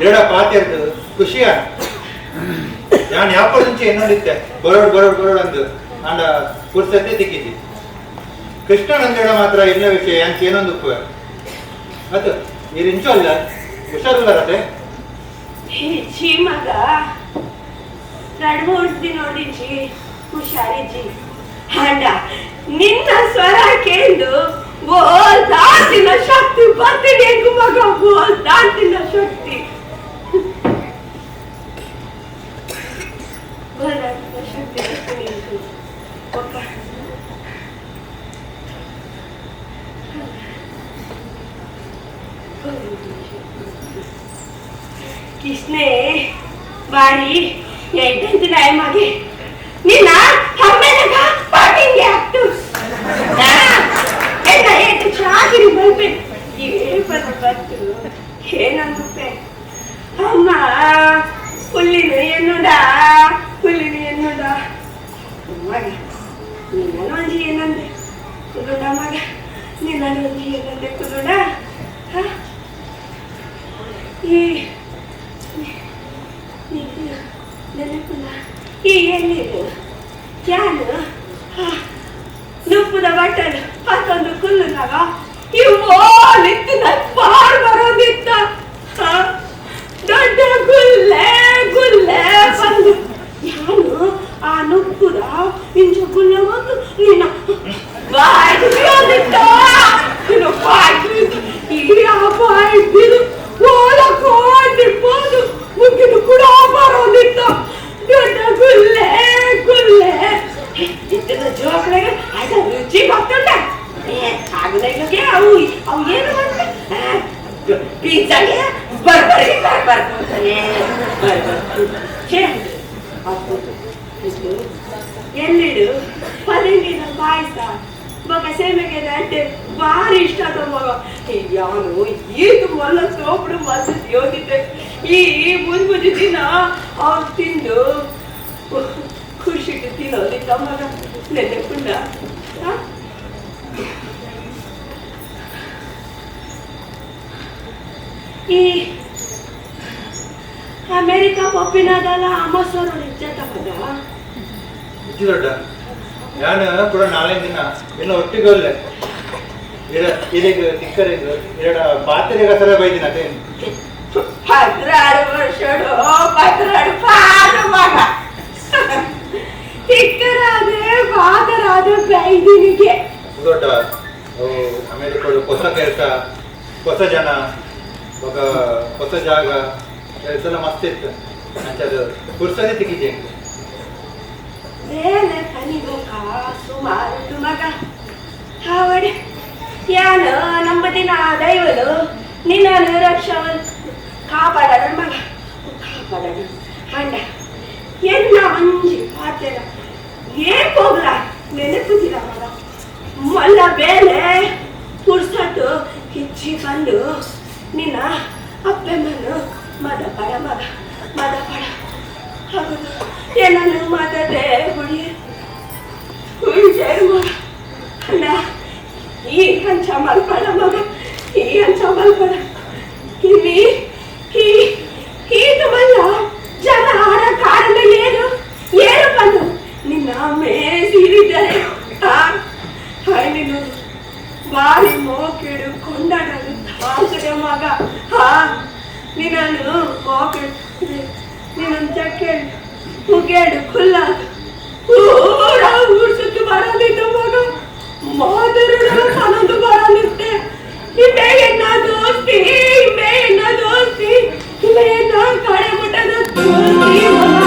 ಎರಡ ಪಾತಿರ್ದು ಖುಷಿಯ ನಾನು ಯಾಪದ ಮುಂಚೆ ಎನ್ನೋಡಿತ್ತೆ ಬರೋಡ್ ಬರೋಡ್ ಬರೋಡ್ ಅಂದು ಅಂಡ ಪುರ್ಸತ್ತೆ ತಿಕ್ಕಿದ್ದಿ ಕೃಷ್ಣನಂದೇಳ ಮಾತ್ರ ಎಲ್ಲ ವಿಷಯ ಅಂಚ ಏನೊಂದು ಉಪ್ಪು ಅದು ಇಂಚು ಅಲ್ಲ ಹುಷಾರಿಲ್ಲ ಅದೇ
ಜಿ ಮಗ ನಡ್ಮೂರ್ತಿ ನೋಡಿಜಿ ಹುಷಾರಿಜಿ ಅಂಡ ನಿನ್ನ ಸ್ವರ ಕೇಂದು ದಾಂತಿನ ಶಕ್ತಿ ಬರ್ತೀನಿ ಮಗ ದಾಂತಿನ ಶಕ್ತಿ ಶಕ್ತಿ ಬರ್ತೀನಿ ಕೃಷ್ಣೆ ಬಾರಿ ಎಂಟಂತಿನ ಮಗೆ ನಿನ್ನ ನಿನ್ನನ್ನು ಒಂಜಿ ಏನಂದೆ ಕುದುಡ ಮಗ, ನಿನ್ನನ್ನು ಒಂಜಿ ಏನಂದೆ ಕುದುಡ. ಈ ನೆನಪುನ ಈ ಎಣ್ಣೀರು can ನುಪ್ಪುದ ಬಟ್ಟಲು ಪತ್ತೊಂದು ಕುಲ್ಲುನಾಗ ಇವು ಪಾರ್ ಬರೋದಿತ್ತ. ದೊಡ್ಡ ಗುಲ್ಲೆ ಗುಲ್ಲೆ ಬಂದು ಯಾನು ಆ ನುಪ್ಪುದ ಇಂಚ ಗುಲ್ಲೆ ಬಂದು ನಿನ್ನ ಬಾಯ್ದಿತ್ತ. ನಿನ್ನ ಬಾಯ್ ಈ ಆ ಬಾಯ್ ಬಿರು ಓಲ ಕೋಟಿರ್ಬೋದು ಮುಗಿದು ಕೂಡ ಬರೋದಿತ್ತ. ದೊಡ್ಡ ಗುಲ್ಲೆ ಗುಲ್ಲೆ ಇತ್ತದ ಜೋಕ್ಲೆಗೆ ಆಯ್ತಾ ರುಚಿ ಗೊತ್ತುಂಟ ಆಗಲಿಗೆ ಅವು ಅವು ಏನು ಮಾಡ್ತಾರೆ ಪಿಜ್ಜಾಗೆ ಬರ್ಬರಿಗೆ ಬರ್ಬಾರ್ದು ಅಂತಾನೆ ಬರ್ಬಾರ್ದು. ಎಲ್ಲಿಡು ಪರಂಗಿನ ಪಾಯಸ ಮಗ ಸೇಮೆಗೆ ಅಡ್ಡೆ ಭಾರಿ ಇಷ್ಟ ಆದ ಮಗ. ಯಾನು ಈಗ ಮೊಲ್ಲ ಸೋಪಡು ಮದ್ದು ಯೋಗಿದ್ದೆ ಈ ಮುಂಜಿ ದಿನ ಅವ್ರು ತಿಂದು ಖುಷಿಗೆ ತಿನ್ನೋದಿತ್ತ ಮಗ ನೆನಪುಂಡ. ಈ ಅಮೇರಿಕಾ ಪಪ್ಪಿನದಲ್ಲ ಅಮಸರು ನಿಜ ಮಗ
ದೊಡ್ಡ ನಾನು ಕೂಡ ನಾಳೆ ದಿನ ಎಲ್ಲ ಒಟ್ಟಿಗೆ ಒಲ್ಲೆ ಇದೀಗ ತಿಕ್ಕರಿಗ ಎರಡ ಪಾತ್ರೆಗೆ ಸರ ಬೈದಿನ ಅದೇ
16 ವರ್ಷಡು 16 ಪಾರು ಮಗ ತಿಕ್ಕರಾದೆ ಬಾದರಾದ ಬೈದಿನಿಗೆ
ದೊಡ್ಡ ಅಮೇರಿಕ ಹೊಸ ಕೆಲಸ, ಹೊಸ ಜನ, ఒక ಹೊಸ ಜಾಗ, ಕೆಲಸ ಎಲ್ಲ ಮಸ್ತ್ ಇತ್ತು. ಅಂಚದು ಪುರ್ಸದೆ ತಿಕ್ಕಿದ್ದೆ.
ಬೇಲೆ ಪನಿಗೋಕ ಸುಮಾರು ಮಗ ಹಾವಡೆ ಯಾನು ನಮ್ಮ ದಿನ ದೈವನು ನಿನ್ನನ್ನು ರಕ್ಷವನ್ನು ಕಾಪಾಡೋಣ ಮಗ, ಕಾಪಾಡೋಣ. ಅಂಡ ಎನ್ನ ಅಂಜಿ ಪಾತೆರ ಏನ್ ಹೋಗ್ಲ ನೆನಪುದಿಲ್ಲ ಮಗ. ಮಲ್ಲ ಬೇಲೆ ಪುರ್ಸಟ್ಟು ಹಿಚ್ಚಿ ಬಂದು ನಿನ್ನ ಅಪ್ಪೆಮ್ಮನು ಮದಪಡ ಮಗ, ಮದಪಡ ಹೌದು ಏನನ್ನು ಮಾತಾಡೆ ಗುಡಿ ಮಗ. ಅಣ್ಣ ಈ ಹಂಚ ಮಲ್ಪಡ ಮಗ, ಈ ಹಂಚ ಮಲ್ಪಡ. ಇಲ್ಲಿ ಈತ ಮಲ್ಲ ಜನ ಆಡ ಕಾರಣ ಏನು ಏನು ಬಂದು ನಿನ್ನ ಮೇಸಿರಿದ್ದಾರೆ. ನೀನು ಬಾರಿ ಮೋಕಿಡು ಕೊಂಡಾಡಲು ತಾಂತದೆ ಮಗ. ಹಾ ನಿನ್ನನ್ನು ಮೋಕಿಡು ನಿನ್ನನ್ನು ಚಕ್ಕೆಡು ಮುಗೇಡು ಖುಲ್ಲ ಪೂರ ಊರು ಸುತ್ತು ಬರಲಿದ್ದ ಮಗ. ಮಾದರುಡ ಪನೊಂದು ಬರಲಿದ್ದೆ. ಇಮ್ಮೆ ಎನ್ನ ದೋಸ್ತಿ, ಇಮ್ಮೆ ಎನ್ನ ದೋಸ್ತಿ, ಇಮ್ಮೆ ಎನ್ನ ಕಡೆ ಮುಟ್ಟದ ದೋಸ್ತಿ ಮಗ.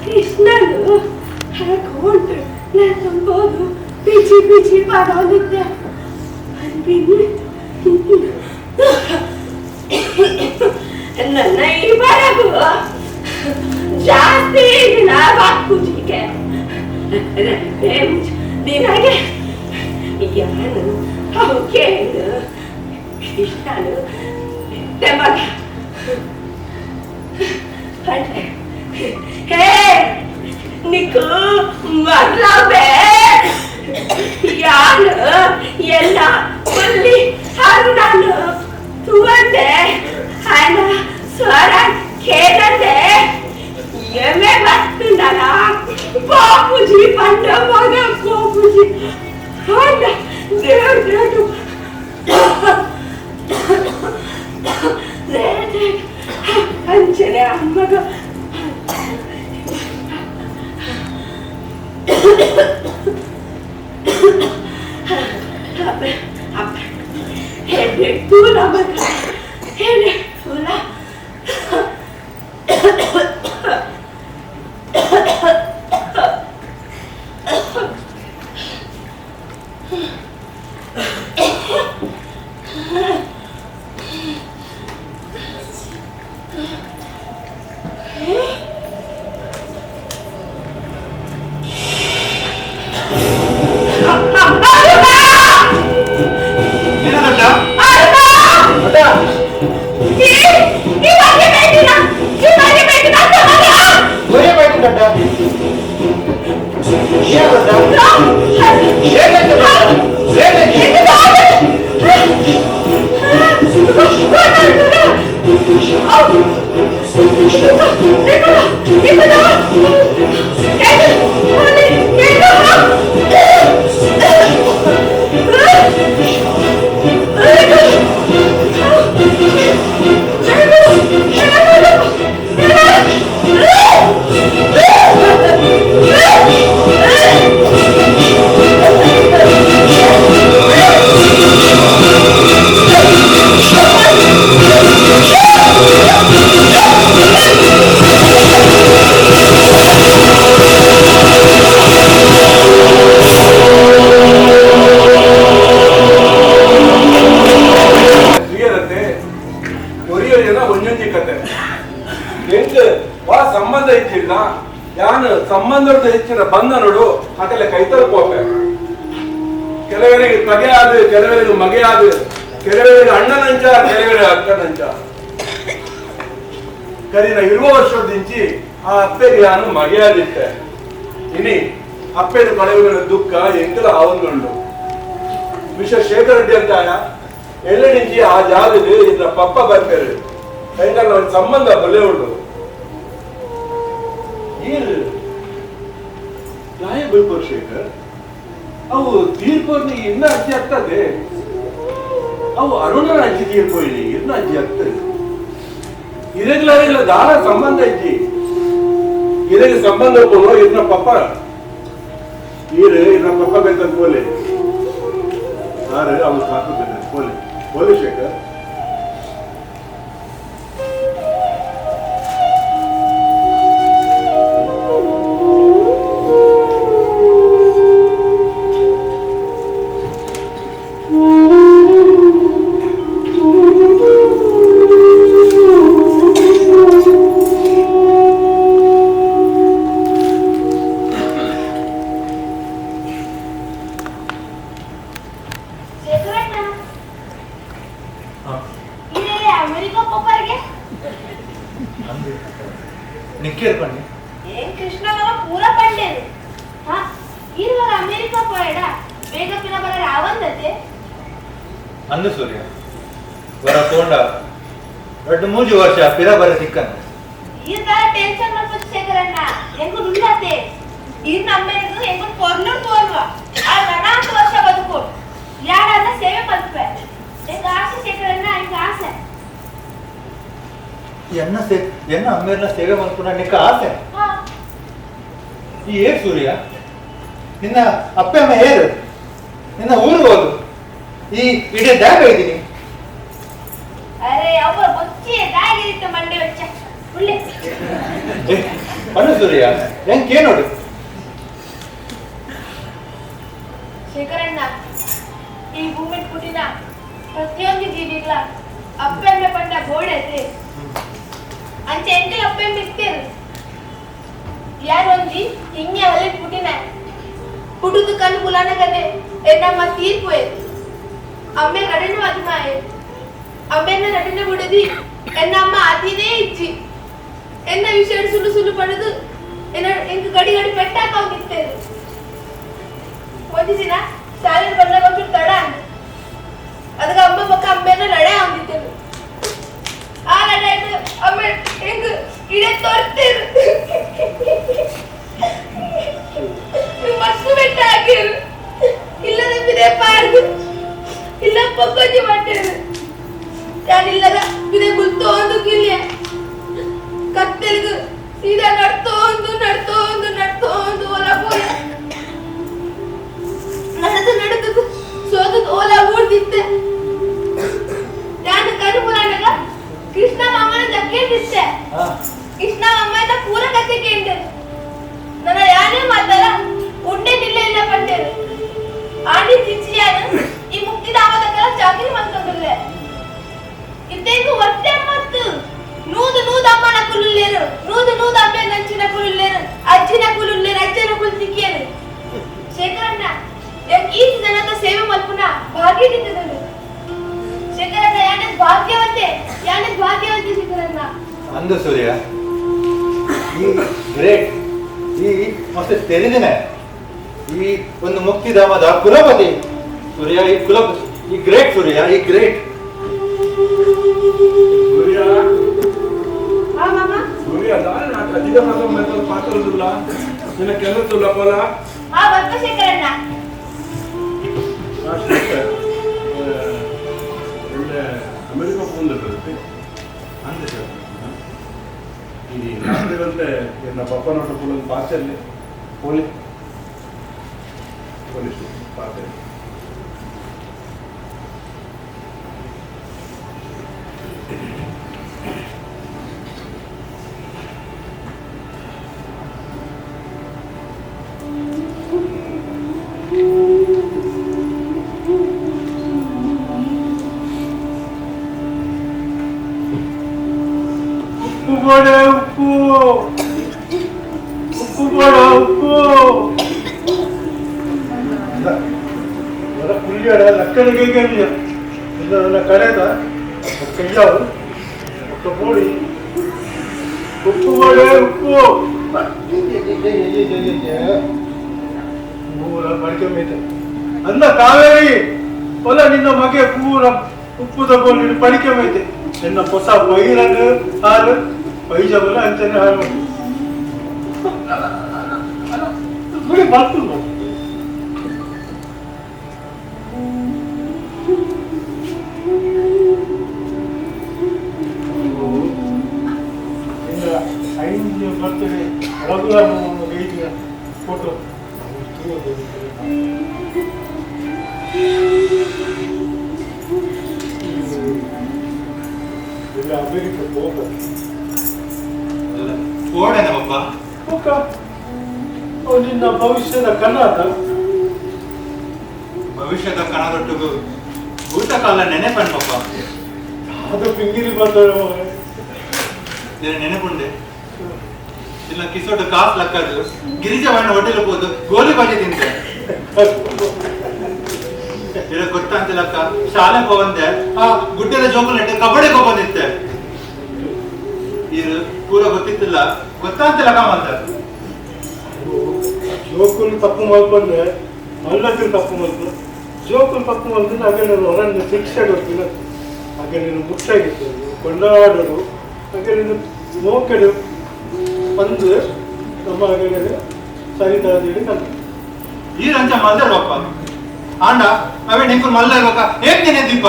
ಕೃಷ್ಣನು ಹಾಕೊಂಡು ನಾನು ಪಿಚಿ ಪಿಚಿ ಪಾಡೊಂದಿತ್ತೆ ಅನ್ಪಿನಿ ನನ್ನ ಈ ಬರಗು ಜಾಸ್ತಿ ದಿನ ಬಾಕುಜಿಗೆ ದಿನಗೆ ಯಾನು ಅವು ಕೇಳು ಕೃಷ್ಣನು ಮಗ ಹೇ ನಿಕ್ಕು ಮಗ್ಲಾಬೆ ಯಾನು ಎಲ್ಲ ಕೊಲ್ಲಿ ಅರುಣನು ತುವಂದೆ ఆయన ಸ್ವರ ಕೇಳಂದೆ ಎಮ್ಮೆ ಬರ್ತದಲ್ಲ ಬಾಪೂಜಿ ಬಂದ ಮಗ ಬಾಪೂಜಿ ಅಂದ ದೇವ್ರ ದೇವ್ರು ಅಂಚನೆ ಅಮ್ಮಗ ಹೆಣ್ಣೆ ತೂಲ ಮಗ ಹೆಣ್ಣೆ ತೂಲ
ಸಂಬಂಧದ ಹೆಚ್ಚಿನ ಬಂಧ ನೋಡು ಅದೆಲ್ಲ ಕೈತಲ್ ಕೋಪೆ. ಕೆಲವರಿಗೆ ತಗೆ ಆದ, ಕೆಲವರಿಗೆ ಮಗೆ ಆದ, ಕೆಲವರಿಗೆ ಅಣ್ಣನಂಚ, ಕೆಲವರಿಗೆ ಅಕ್ಕನಂಚ. ಕರಿನ ಇರುವ ವರ್ಷದಿಂಚಿ ಆ ಅಪ್ಪೆಗೆ ನಾನು ಮಗೆಯಾದಿತ್ತೆ. ಇನಿ ಅಪ್ಪೆನ ಕಳೆಯುವ ದುಃಖ ಎಂಕಲ ಆವಂದುಂಡು. ವಿಶ್ವ ಶೇಖರ ರೆಡ್ಡಿ ಅಂತ ಎಲ್ಲಡಿಂಚಿ ಆ ಜಾಗದ ಇದ್ರ ಪಪ್ಪ ಬರ್ತಾರೆ. ಹೆಂಗಲ್ಲ ಒಂದು ಸಂಬಂಧ ಬಲೆ ಉಂಡು. ನ್ಯಾಯ ಬಲ್ಪೋರ್ ಶೇಖರ್ ಅವು ತೀರ್ಪೋರ್ನಿ ಇನ್ನ ಅಜ್ಜಿ ಆಗ್ತದೆ. ಅವು ಅರುಣನ ಅಜ್ಜಿ ತೀರ್ಪೋಯ್ಲಿ ಇನ್ನ ಅಜ್ಜಿ ಆಗ್ತದೆ. ಇದೆಲ್ಲ ದಾರ ಸಂಬಂಧ ಅಜ್ಜಿ. ಇದಕ್ಕೆ ಸಂಬಂಧ ಕೊಡು ಇದನ್ನ ಪಪ್ಪ ಈರು ಇದನ್ನ ಪಪ್ಪ ಬೇಕಂತ ಕೋಲೆ ಯಾರು ಅವ್ರು ಸಾಕು ಕೋಲೆ ಕೋಲೆ ಶೇಖರ್.
ಅಂದು ಸೂರ್ಯ ವರ ತೋಂಡ ಎರಡು ಮೂಜು ವರ್ಷ ಪಿರ ಬರ ಸಿಕ್ಕನ.
ಟೆನ್ಷನ್ ಮಾಡ್ಬೋದು ಶೇಖರಣ್ಣ, ಹೆಂಗು ನುಲ್ಲಾತೆ ಇರ್ ನಮ್ಮೆನಗು ಹೆಂಗು ಕೊರ್ಲು ತೋಲ್ವ ಆ ನಾಲ್ಕು ವರ್ಷ ಬದುಕು ಯಾರಾದ ಸೇವೆ ಮಲ್ಪೆ. ಹೆಂಗ ಆಸೆ ಶೇಖರಣ್ಣ, ಹೆಂಗ ಆಸೆ.
ಎನ್ನ ಸೇ ಎನ್ನ ಅಮ್ಮೇರ್ನ ಸೇವೆ ಮಾಡ್ಕೊಂಡ ನಿಕ್ಕ ಆಸೆ. ಈ ಏರ್ ಸೂರ್ಯ ನಿನ್ನ ಅಪ್ಪೆ ಅಮ್ಮ ಏರು ನಿನ್ನ ಊರು ಹೋಗು ಈ ಇಡೀ ಡ್ಯಾಗ್ ಇದ್ದೀನಿ.
ಅರೆ ಅವರ ಬೊಚ್ಚಿ ದಾಗಿರಿತ್ತ ಮಂಡೆ വെಚ್ಚ ಉಳ್ಳೆ
ಅನು ಸೂರ್ಯ ಹೆಂಗೆ ನೋಡು.
ಶೇಖರಣ್ಣ ಶೇಖರಣ್ಣ, ಈ ಭೂಮಿ ಪುಟಿನ ಪ್ರತಿಯೊಂದು ಜೀವಿಗ್ಲ ಅಪ್ಪೆಮ್ಮೆ ಪಂಡ ಗೋಡೆ ಐತೆ. ಅಂಚೆ ಎಂಕಲ್ ಅಪ್ಪೆಮ್ಮೆ ಇತ್ತೇರು ಯಾರು ಒಂಜಿ ಹಿಂಗೆ ಅಲ್ಲಿ ಪುಟಿನ ಪುಟುದು ಕಣ್ಣು ಕುಲಾನಗನೆ ಎನ್ನಮ್ಮ ತೀರ್ಪು ಅಮ್ಮೆ ನಡನೆ ಮದುಮಾಯೆ ಅಮ್ಮೆನ ನಡನೆ ಬಿಡದಿ ಎನ್ನಮ್ಮ ಅದಿನೇ ಇಜ್ಜಿ ಎನ್ನ ವಿಷಯ ಸುಳ್ಳು ಸುಳ್ಳು ಪಡೆದು ಎನ್ನ ಎಂಕ್ ಗಡಿ ಗಡಿ ಪೆಟ್ಟಾಕ ಹೋಗಿತ್ತೇರು. ಒಂದು ದಿನ ಶಾಲೆ ಬಂದಾಗ ಒಂಚೂರು ತಡ ಅಂದ ಅದಕ್ಕೆ ಅಮ್ಮ ಪಕ್ಕ ಅಮ್ಮೆನ ಲಡೆ ಅಂದಿದ್ದೇನು. ಆ ಲಡೆ ಅಮ್ಮ ಹೆಂಗ್ ಇಡೇ ತೋರ್ತೇರು ಮಸ್ತು ಬೆಟ್ಟ ಹಾಕಿರು ಇಲ್ಲದ ಬಿದೆ ಪಾರ್ದು ಇಲ್ಲ ಪಕ್ಕೊಂಜಿ ಮಾಡ್ತೇರು. ಯಾರಿಲ್ಲದ ಬಿದೆ ಗುಲ್ತೋಂದು ಕಿಲ್ಯ ಕತ್ತೆಲ್ಗು ಸೀದಾ ನಡ್ತೋಂದು ನಡ್ತೋಂದು ನಡ್ತೋಂದು ಹೊಲ ಪೋಯ ನಡೆದು ನಡೆದು ಸೋದು ಓಲಾ ಊರ್ದಿತ್ತೆ. ನಾನು ಕರುಪುರಾಣಗ ಕೃಷ್ಣ ಮಾಮನ ಜಕ್ಕೇಟಿತ್ತೆ. ಕೃಷ್ಣ ಮಾಮನ ಪೂರ ಕತೆ ಕೇಂದ್ರ ನನ್ನ ಯಾರೇ ಮಾತಾರ ಉಂಡೆ ನಿಲ್ಲ ಇಲ್ಲ ಪಂಡೇರು ಆಂಡಿ ತಿಂಚಿಯಾನು ಈ ಮುಕ್ತಿಧಾಮದಕ್ಕೆಲ್ಲ ಚಾಕರಿ ಮಾಡ್ಕೊಂಡಿಲ್ಲ. ಇದ್ದೇನು ಒತ್ತೆ ಮತ್ತು ನೂದು ನೂದು ಅಮ್ಮನ ಕುಲುಲ್ಲೇರು ನೂದು ನೂದು ಅಮ್ಮೆ ನಂಚಿನ ಕುಲುಲ್ಲೇರು ಅಜ್ಜಿನ ಕುಲುಲ್ಲೇರು ಅಜ್ಜನ ಕುಲು ತಿಕ್ಕಿಯರು. ಶೇಖರಣ್ಣ, ಈ ಜನದ ಸೇವೆ ಮಲ್ಪುನ ಭಾಗ್ಯ ನಿಂತಿದ್ದನು. ಶೇಖರಣ್ಣ ಯಾನೆ ಭಾಗ್ಯವಂತೆ, ಯಾನೆ ಭಾಗ್ಯವಂತೆ ಶೇಖರಣ್ಣ.
ಅಂದು ಸೂರ್ಯ ಈ ಗ್ರೇಟ್ ಈ ಮಸ್ತ್ ತೆರೆದಿನ ಈ ಒಂದು ಮುಕ್ತಿಧಾಮದ ಕುಲಪತಿ ಸೂರ್ಯ, ಈ ಕುಲಪತಿ, ಈ ಗ್ರೇಟ್ ಸೂರ್ಯ, ಈ ಗ್ರೇಟ್
ಸೂರ್ಯ. ಸೂರ್ಯ ಅಧಿಕ ಪಾತ್ರದಿಲ್ಲ ನಿನ್ನ ಕೆಲಸದಿಲ್ಲ ಪೋಲ.
ಶೇಖರಣ್ಣ
ಒಳ್ಳೆ ಅಮೆರಿಕ ಫೋನ್
ಅಂದು ಸರ್
ಈ ರಾತ್ರಿಗಂತೆ ನನ್ನ ಪಪ್ಪನ phone parcel police police parcel.
ಉಪ್ಪು ಬೋಡೆ ಉಪ್ಪು ಉಪ್ಪು ಬೋಡೆ ಉಪ್ಪು ಕುಳ್ಳಿಯಡ ಲಕ್ಕಣಿಗೆ ಇಲ್ಲ ನನ್ನ ಕಡೆದ ಕೈಯಾವು ಒಕ್ಕ ಬೋಡಿ ಉಪ್ಪು ಬೋಡೆ ಉಪ್ಪು ಪೂರ ಮಡಿಕೆ ಮೇತೆ ಅನ್ನ ಕಾವೇರಿ ಹೊಲ ನಿನ್ನ ಮಗೆ ಪೂರ ಉಪ್ಪು ತಗೊಂಡು ಪಡಿಕೆ ಮೇತೆ ನಿನ್ನ ಹೊಸ ಬೈರನ್ನು ಹಾಲು ಬೈಜಬಲ್ಲ ಅಂತಾನೆ ಹಾಲು ಗುಡಿ ಬರ್ತದೆ. ಐದು ಬರ್ತದೆ ರಘುರಾಮ ಫೋಟೋ ಇಲ್ಲ ಅಮೆರಿಕ ಹೋಗ್ಬೇಕು.
ಓಡೇನ ಪಪ್ಪ
ಹೋಗ ನಿನ್ನ ಭವಿಷ್ಯದ ಕನಾದ
ಭವಿಷ್ಯದ ಕಣದೊಟ್ಟಿಗೂ ಭೂತಕಾಲ ನೆನೆಪನ್ ಪಪ್ಪ.
ಅದು ಪಿಂಗಿರಿ ಬರ್ತಾರೆ
ನೆನಪುಂಡೆ ಇಲ್ಲ ಕಿಸೋಟು ಕಾಸು ಲಕ್ಕದು ಗಿರಿಜವಣ್ಣ ಹೋಟೆಲ್ ಹೋದು ಗೋಲಿ ಬಾಜಿ ತಿಂತೆ ಇಲ್ಲ ಗೊತ್ತಂತಿಲ್ಲಕ್ಕ ಶಾಲೆ ಹೋಗಂದೆ ಆ ಗುಡ್ಡದ ಜೋಕುಲ್ ನೆಟ್ಟು ಕಬಡ್ಡಿ ಹೋಗಂದಿತ್ತೆ. ಇದು ಪೂರ ಗೊತ್ತಿತ್ತಿಲ್ಲ ಗೊತ್ತಂತಿಲ್ಲಕ್ಕ ಅಂತ
ಜೋಕುಲ್ ತಪ್ಪು ಮಾಡ್ಕೊಂಡ್ರೆ ಮಲ್ಲಕ್ಕೆ ತಪ್ಪು ಮಾಡ್ತು ಜೋಕುಲ್ ತಪ್ಪು ಮಾಡಿದ್ರೆ ಹಾಗೆ ನಾನು ಹೊರಗೆ ಶಿಕ್ಷೆ ಕೊಡ್ತೀನಿ, ಹಾಗೆ ನೀನು ಮುಟ್ಟಾಗಿತ್ತು ಕೊಂಡಾಡೋದು, ಹಾಗೆ ನೀನು ಮೋಕೆಡು ಬಂದು ನಮ್ಮ ಹಾಗೆ ಸರಿತಾ ಹೇಳಿ ನಾನು
ಈ ರಂಚ ಮಲ್ದರ್ವಪ್ಪ ಆಂಡ ಅವೇ ನಿಂಕು ಮಲ್ಲ ಇರುವಕ್ಕ ಏನ್ ನೆನೆ ದೀಪ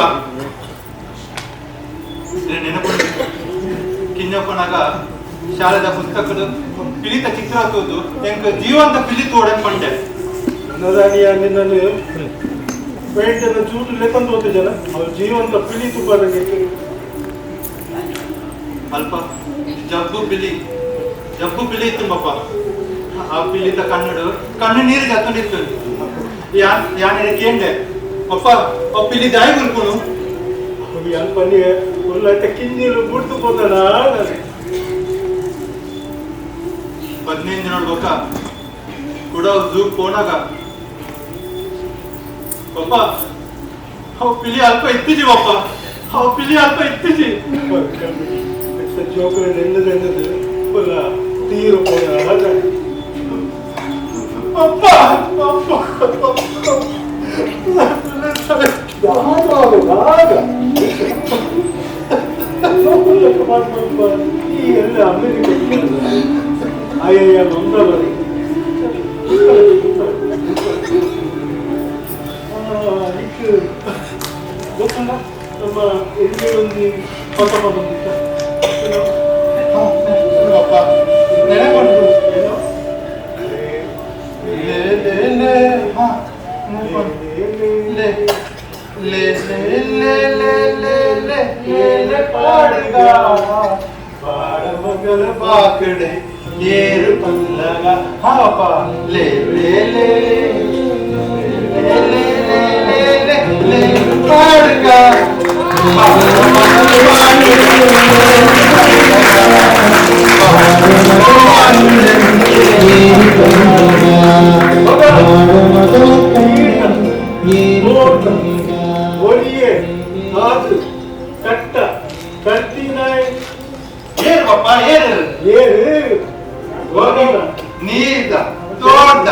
ನೆನಪು ಕಿನ್ನಪ್ಪನಾಗ ಶಾಲೆದ ಪುಸ್ತಕದ ಪಿಲಿತ ಚಿತ್ರ ತೋದು ಎಂಕ್ ಜೀವಂತ ಪಿಲಿ ತೋಡನ್ ಪಂಡೆ
ಅನ್ನದಾನಿಯ ನಿನ್ನನ್ನು ಪೇಂಟನ್ನು ಚೂಟು ಲೆಕ್ಕಂತ ಹೋದ ಜನ ಅವ್ರು ಜೀವಂತ ಪಿಲಿ ತುಪ್ಪದಂಗೆ.
ಅಲ್ಪ ಜಬ್ಬು ಪಿಲಿ ಜಬ್ಬು ಪಿಲಿ ಇತ್ತು ಬಪ್ಪ. ಆ ಪಿಲಿತ ಕಣ್ಣು ಕಣ್ಣು ನೀರು ಜತ್ತೊಂಡಿತ್ತು. ಯಾನ್ ಯಾನ್ ಕೇಂಡೆ ಪಪ್ಪ ಪಿಲಿ ದಾಯಿ ಗುಲ್ಪುನು
ಯಾನ್ ಪನ್ನಿ ಉಲ್ಲೈತ ಕಿಂಜಿಲು ಬುಡ್ದು ಪೋತನ
15 ದಿನ ಬೊಕ್ಕ ಕೂಡ ಝೂಗ್ ಪೋನಾಗ ಪಪ್ಪ ಅವು ಪಿಲಿ ಅಲ್ಪ ಇತ್ತಿಜಿ ಪಪ್ಪ ಅವು ಪಿಲಿ ಅಲ್ಪ ಇತ್ತಿಜಿ
ಜೋಕುಲು ನೆಂದದು ಪುಲ್ಲ ತೀರು ಪೋನ
ಪಪ್ಪ ಪಪ್ಪ
ಈ ಎಲ್ಲ ಅಮೆರಿಕ ಅಯ್ಯ ಅಹಮದಾಬಾದ್ ಗೊತ್ತಲ್ಲ ನಮ್ಮ ಎಲ್ಲಿ ಒಂದು ಪಪ್ಪ ಬಂದಿತ್ತ
ಪಪ್ಪ ನೆನಪು ಲೇ ಲೇ ಲೇ ಹಾ ಲೇ ಲೇ ಲೇ ಲೇ ಲೇ ಲೇ ಲೇ ಲೇ ಪಾಡುಗ ಪಾಡ ಮಗಲ ಬಾಕಡೆ ಏರು ಪಲ್ಲಗ ಹಾಪ ಲೇ ಲೇ ಲೇ ಲೇ ಲೇ ಲೇ ಲೇ ಲೇ ಪಾಡುಗ ಪಾಡ ಮಗಲ ಬಾಕಡೆ
ಒಲಿಯೆ ಕಾದು ಕಟ್ಟ ಕರ್ತಿನಾಯ್
ಏರು ಪಪ್ಪ ಏರು
ಏರು
ನೀದ ತೋಟ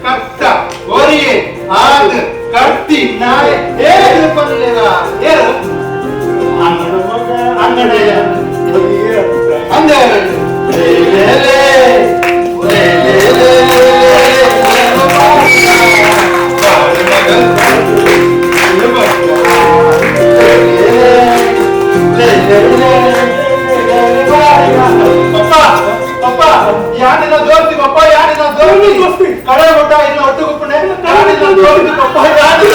ಕಟ್ಟ ಒರಿಯೆ ಆದು ಕಟ್ಟಿ ನಾಯ್ ಏರು ಪಲ್ಲೆದ ಏರು ಅಂಗಡಯ್ಯ ಅಂಗಡ ಲೇ ಲೇ ಲೇ ಲೇ ಲೇ ಪಪ್ಪ ಪಪ್ಪ ಯಾನಿಲ್ಲ ದೋಸ್ತಿ ಪಪ್ಪ ಯಾನಿಲ್ಲ ದೋಸ್ತಿ ಕಡೆ ಮಟ್ಟ ಇಲ್ಲ ಒಟ್ಟು ಗುಪ್ಪಣೆ ಯಾನಿಲ್ಲ ದೋಸ್ತಿ ಪಪ್ಪ ಯಾನಿಲ್ಲ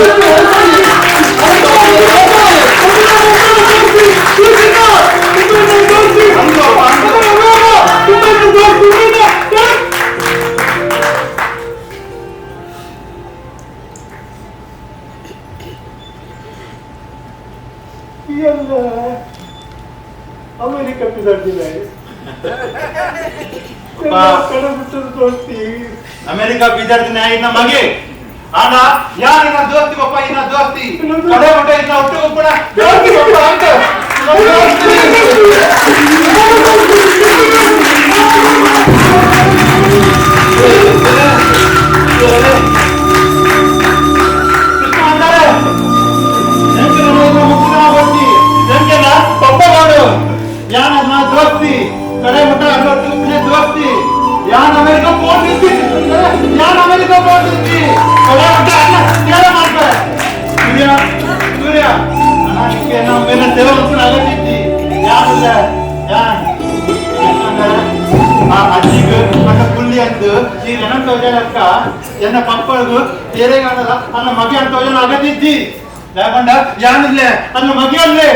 ಎಲ್ಲ ಅಮೆರಿಕ ದೋಸ್ತಿ
ಅಮೆರಿಕ ಬಿದ್ದಾಡ್ತೀನಿ ಇನ್ನ ಮಗೆ ಆನ ಯಾರಿನ ದೋಸ್ತಿ ಪಪ್ಪ ಇನ್ನ ದೋಸ್ತಿ ಕಡೆ ಮಟ್ಟ ಇನ್ನ ಒಟ್ಟು ಗುಪ್ಪಣ ದೋಸ್ತಿ ಪಪ್ಪ ಅಂತ ಪಪ್ಪ ಮಾಡು ಯಾನ ದೋಸ್ತಿ ಕಡೆ ಮಟ್ಟ ಒಟ್ಟು ದೋಸ್ತಿ ಯಾನ್ ಅಮೆರಿಕ ಪೋಟಿದ್ದಿ ಯಾನ್ ಅಮೆರಿಕ ಪೋಟಿದ್ದಿ ಕಡೆ ಮಟ್ಟ ಅಣ್ಣ ಕೇಳ ಮಾಡ್ತಾರೆ ಸೂರ್ಯ ಸೂರ್ಯ ಅಣ್ಣ ನಿಕ್ಕೆ ನಾವು ಮೇಲೆ ಸೇವೆ ಮಾಡ್ಕೊಂಡು ಆಗತ್ತಿದ್ದಿ ಯಾರಿಲ್ಲ ಯಾನ್ ಆ ಅಜ್ಜಿಗೆ ಮತ್ತೆ ಪುಲ್ಲಿ ಅಂದು ಈ ನೆನಪು ಅಕ್ಕ ಎನ್ನ ಪಪ್ಪಳಿಗೂ ತೇರೆಗಾಣಲ್ಲ ಅನ್ನ ಮಗಿ ಅಂತ ಆಗತ್ತಿದ್ದಿ ಯಾಕಂಡ ಯಾನಿಲ್ಲ ಅನ್ನ ಮಗಿ ಅಲ್ಲೇ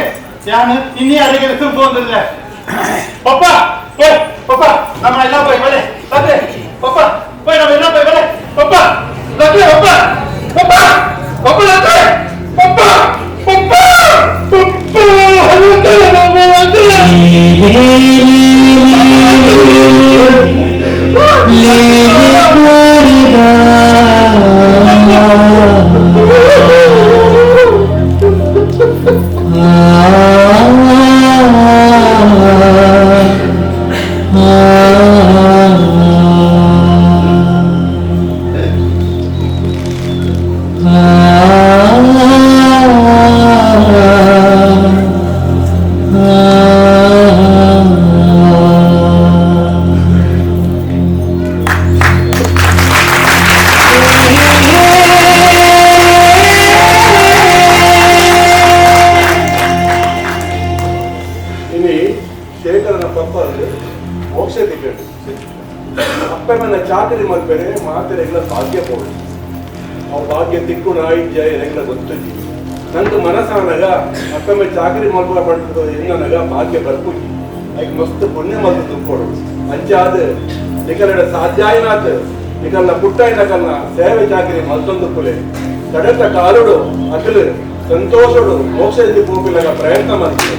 ಯಾನು ಇನ್ನೇ ಅಡಿಗೆ ತುಂಬೋದಿಲ್ಲ ಪಪ್ಪ ಓಯ್ ಪಪ್ಪ ನಮ್ಮ ಎಲ್ಲ ಪೋಯ್ ಬಲೆ ಲಕ್ರೆ ಪಪ್ಪ ಪೋಯ್ ನಮ್ಮ ಎಲ್ಲ ಪೋಯ್ ಬಲೆ ಪಪ್ಪ ಲಕ್ರೆ ಪಪ್ಪ ಪಪ್ಪ ಪಪ್ಪ ಲಕ್ರೆ ಪಪ್ಪ ಪಪ್ಪ ಪಪ್ಪ
ಶೇಖರನ ಪಪ್ಪ ಮೋಕ್ಷ ತಿಕ್ಕಂಡು ಅಪ್ಪ ನನ್ನ ಚಾಕರಿ ಮಲ್ಪೆರೆ ಮಾತೆರೆಗ್ಲ ಭಾಗ್ಯ ಪೋಡು ಅವು ಭಾಗ್ಯ ತಿಕ್ಕುಣ ಇಜ್ಜ ಎರೆಗ್ಲ ಗೊತ್ತುಜಿ ನಂಗೆ ಮನಸಾನಗ ಅಪ್ಪಮ್ಮ ಚಾಕರಿ ಮಲ್ಪ ಪಡ್ತದ ಎನ್ನನಗ ಭಾಗ್ಯ ಬರ್ಪುಜಿ ಐಕ್ ಮಸ್ತ್ ಪುಣ್ಯ ಮಲ್ತು ತುಪ್ಪೋಡು ಅಂಚಾದ ನಿಕಲಡ ಸಾಧ್ಯಾಯನಾತ್ ನಿಕಲ್ನ ಪುಟ್ಟಾಯಿನಕಲ್ನ ಸೇವೆ ಚಾಕರಿ ಮಲ್ತೊಂದುಪ್ಪುಲೆ. ಕಡೆತ ಕಾಲುಡು ಅಕಲು ಸಂತೋಷಡು ಮೋಕ್ಷ ಪೋಪಿಲಗ ಪ್ರಯತ್ನ ಮಲ್ಪುಲೆ.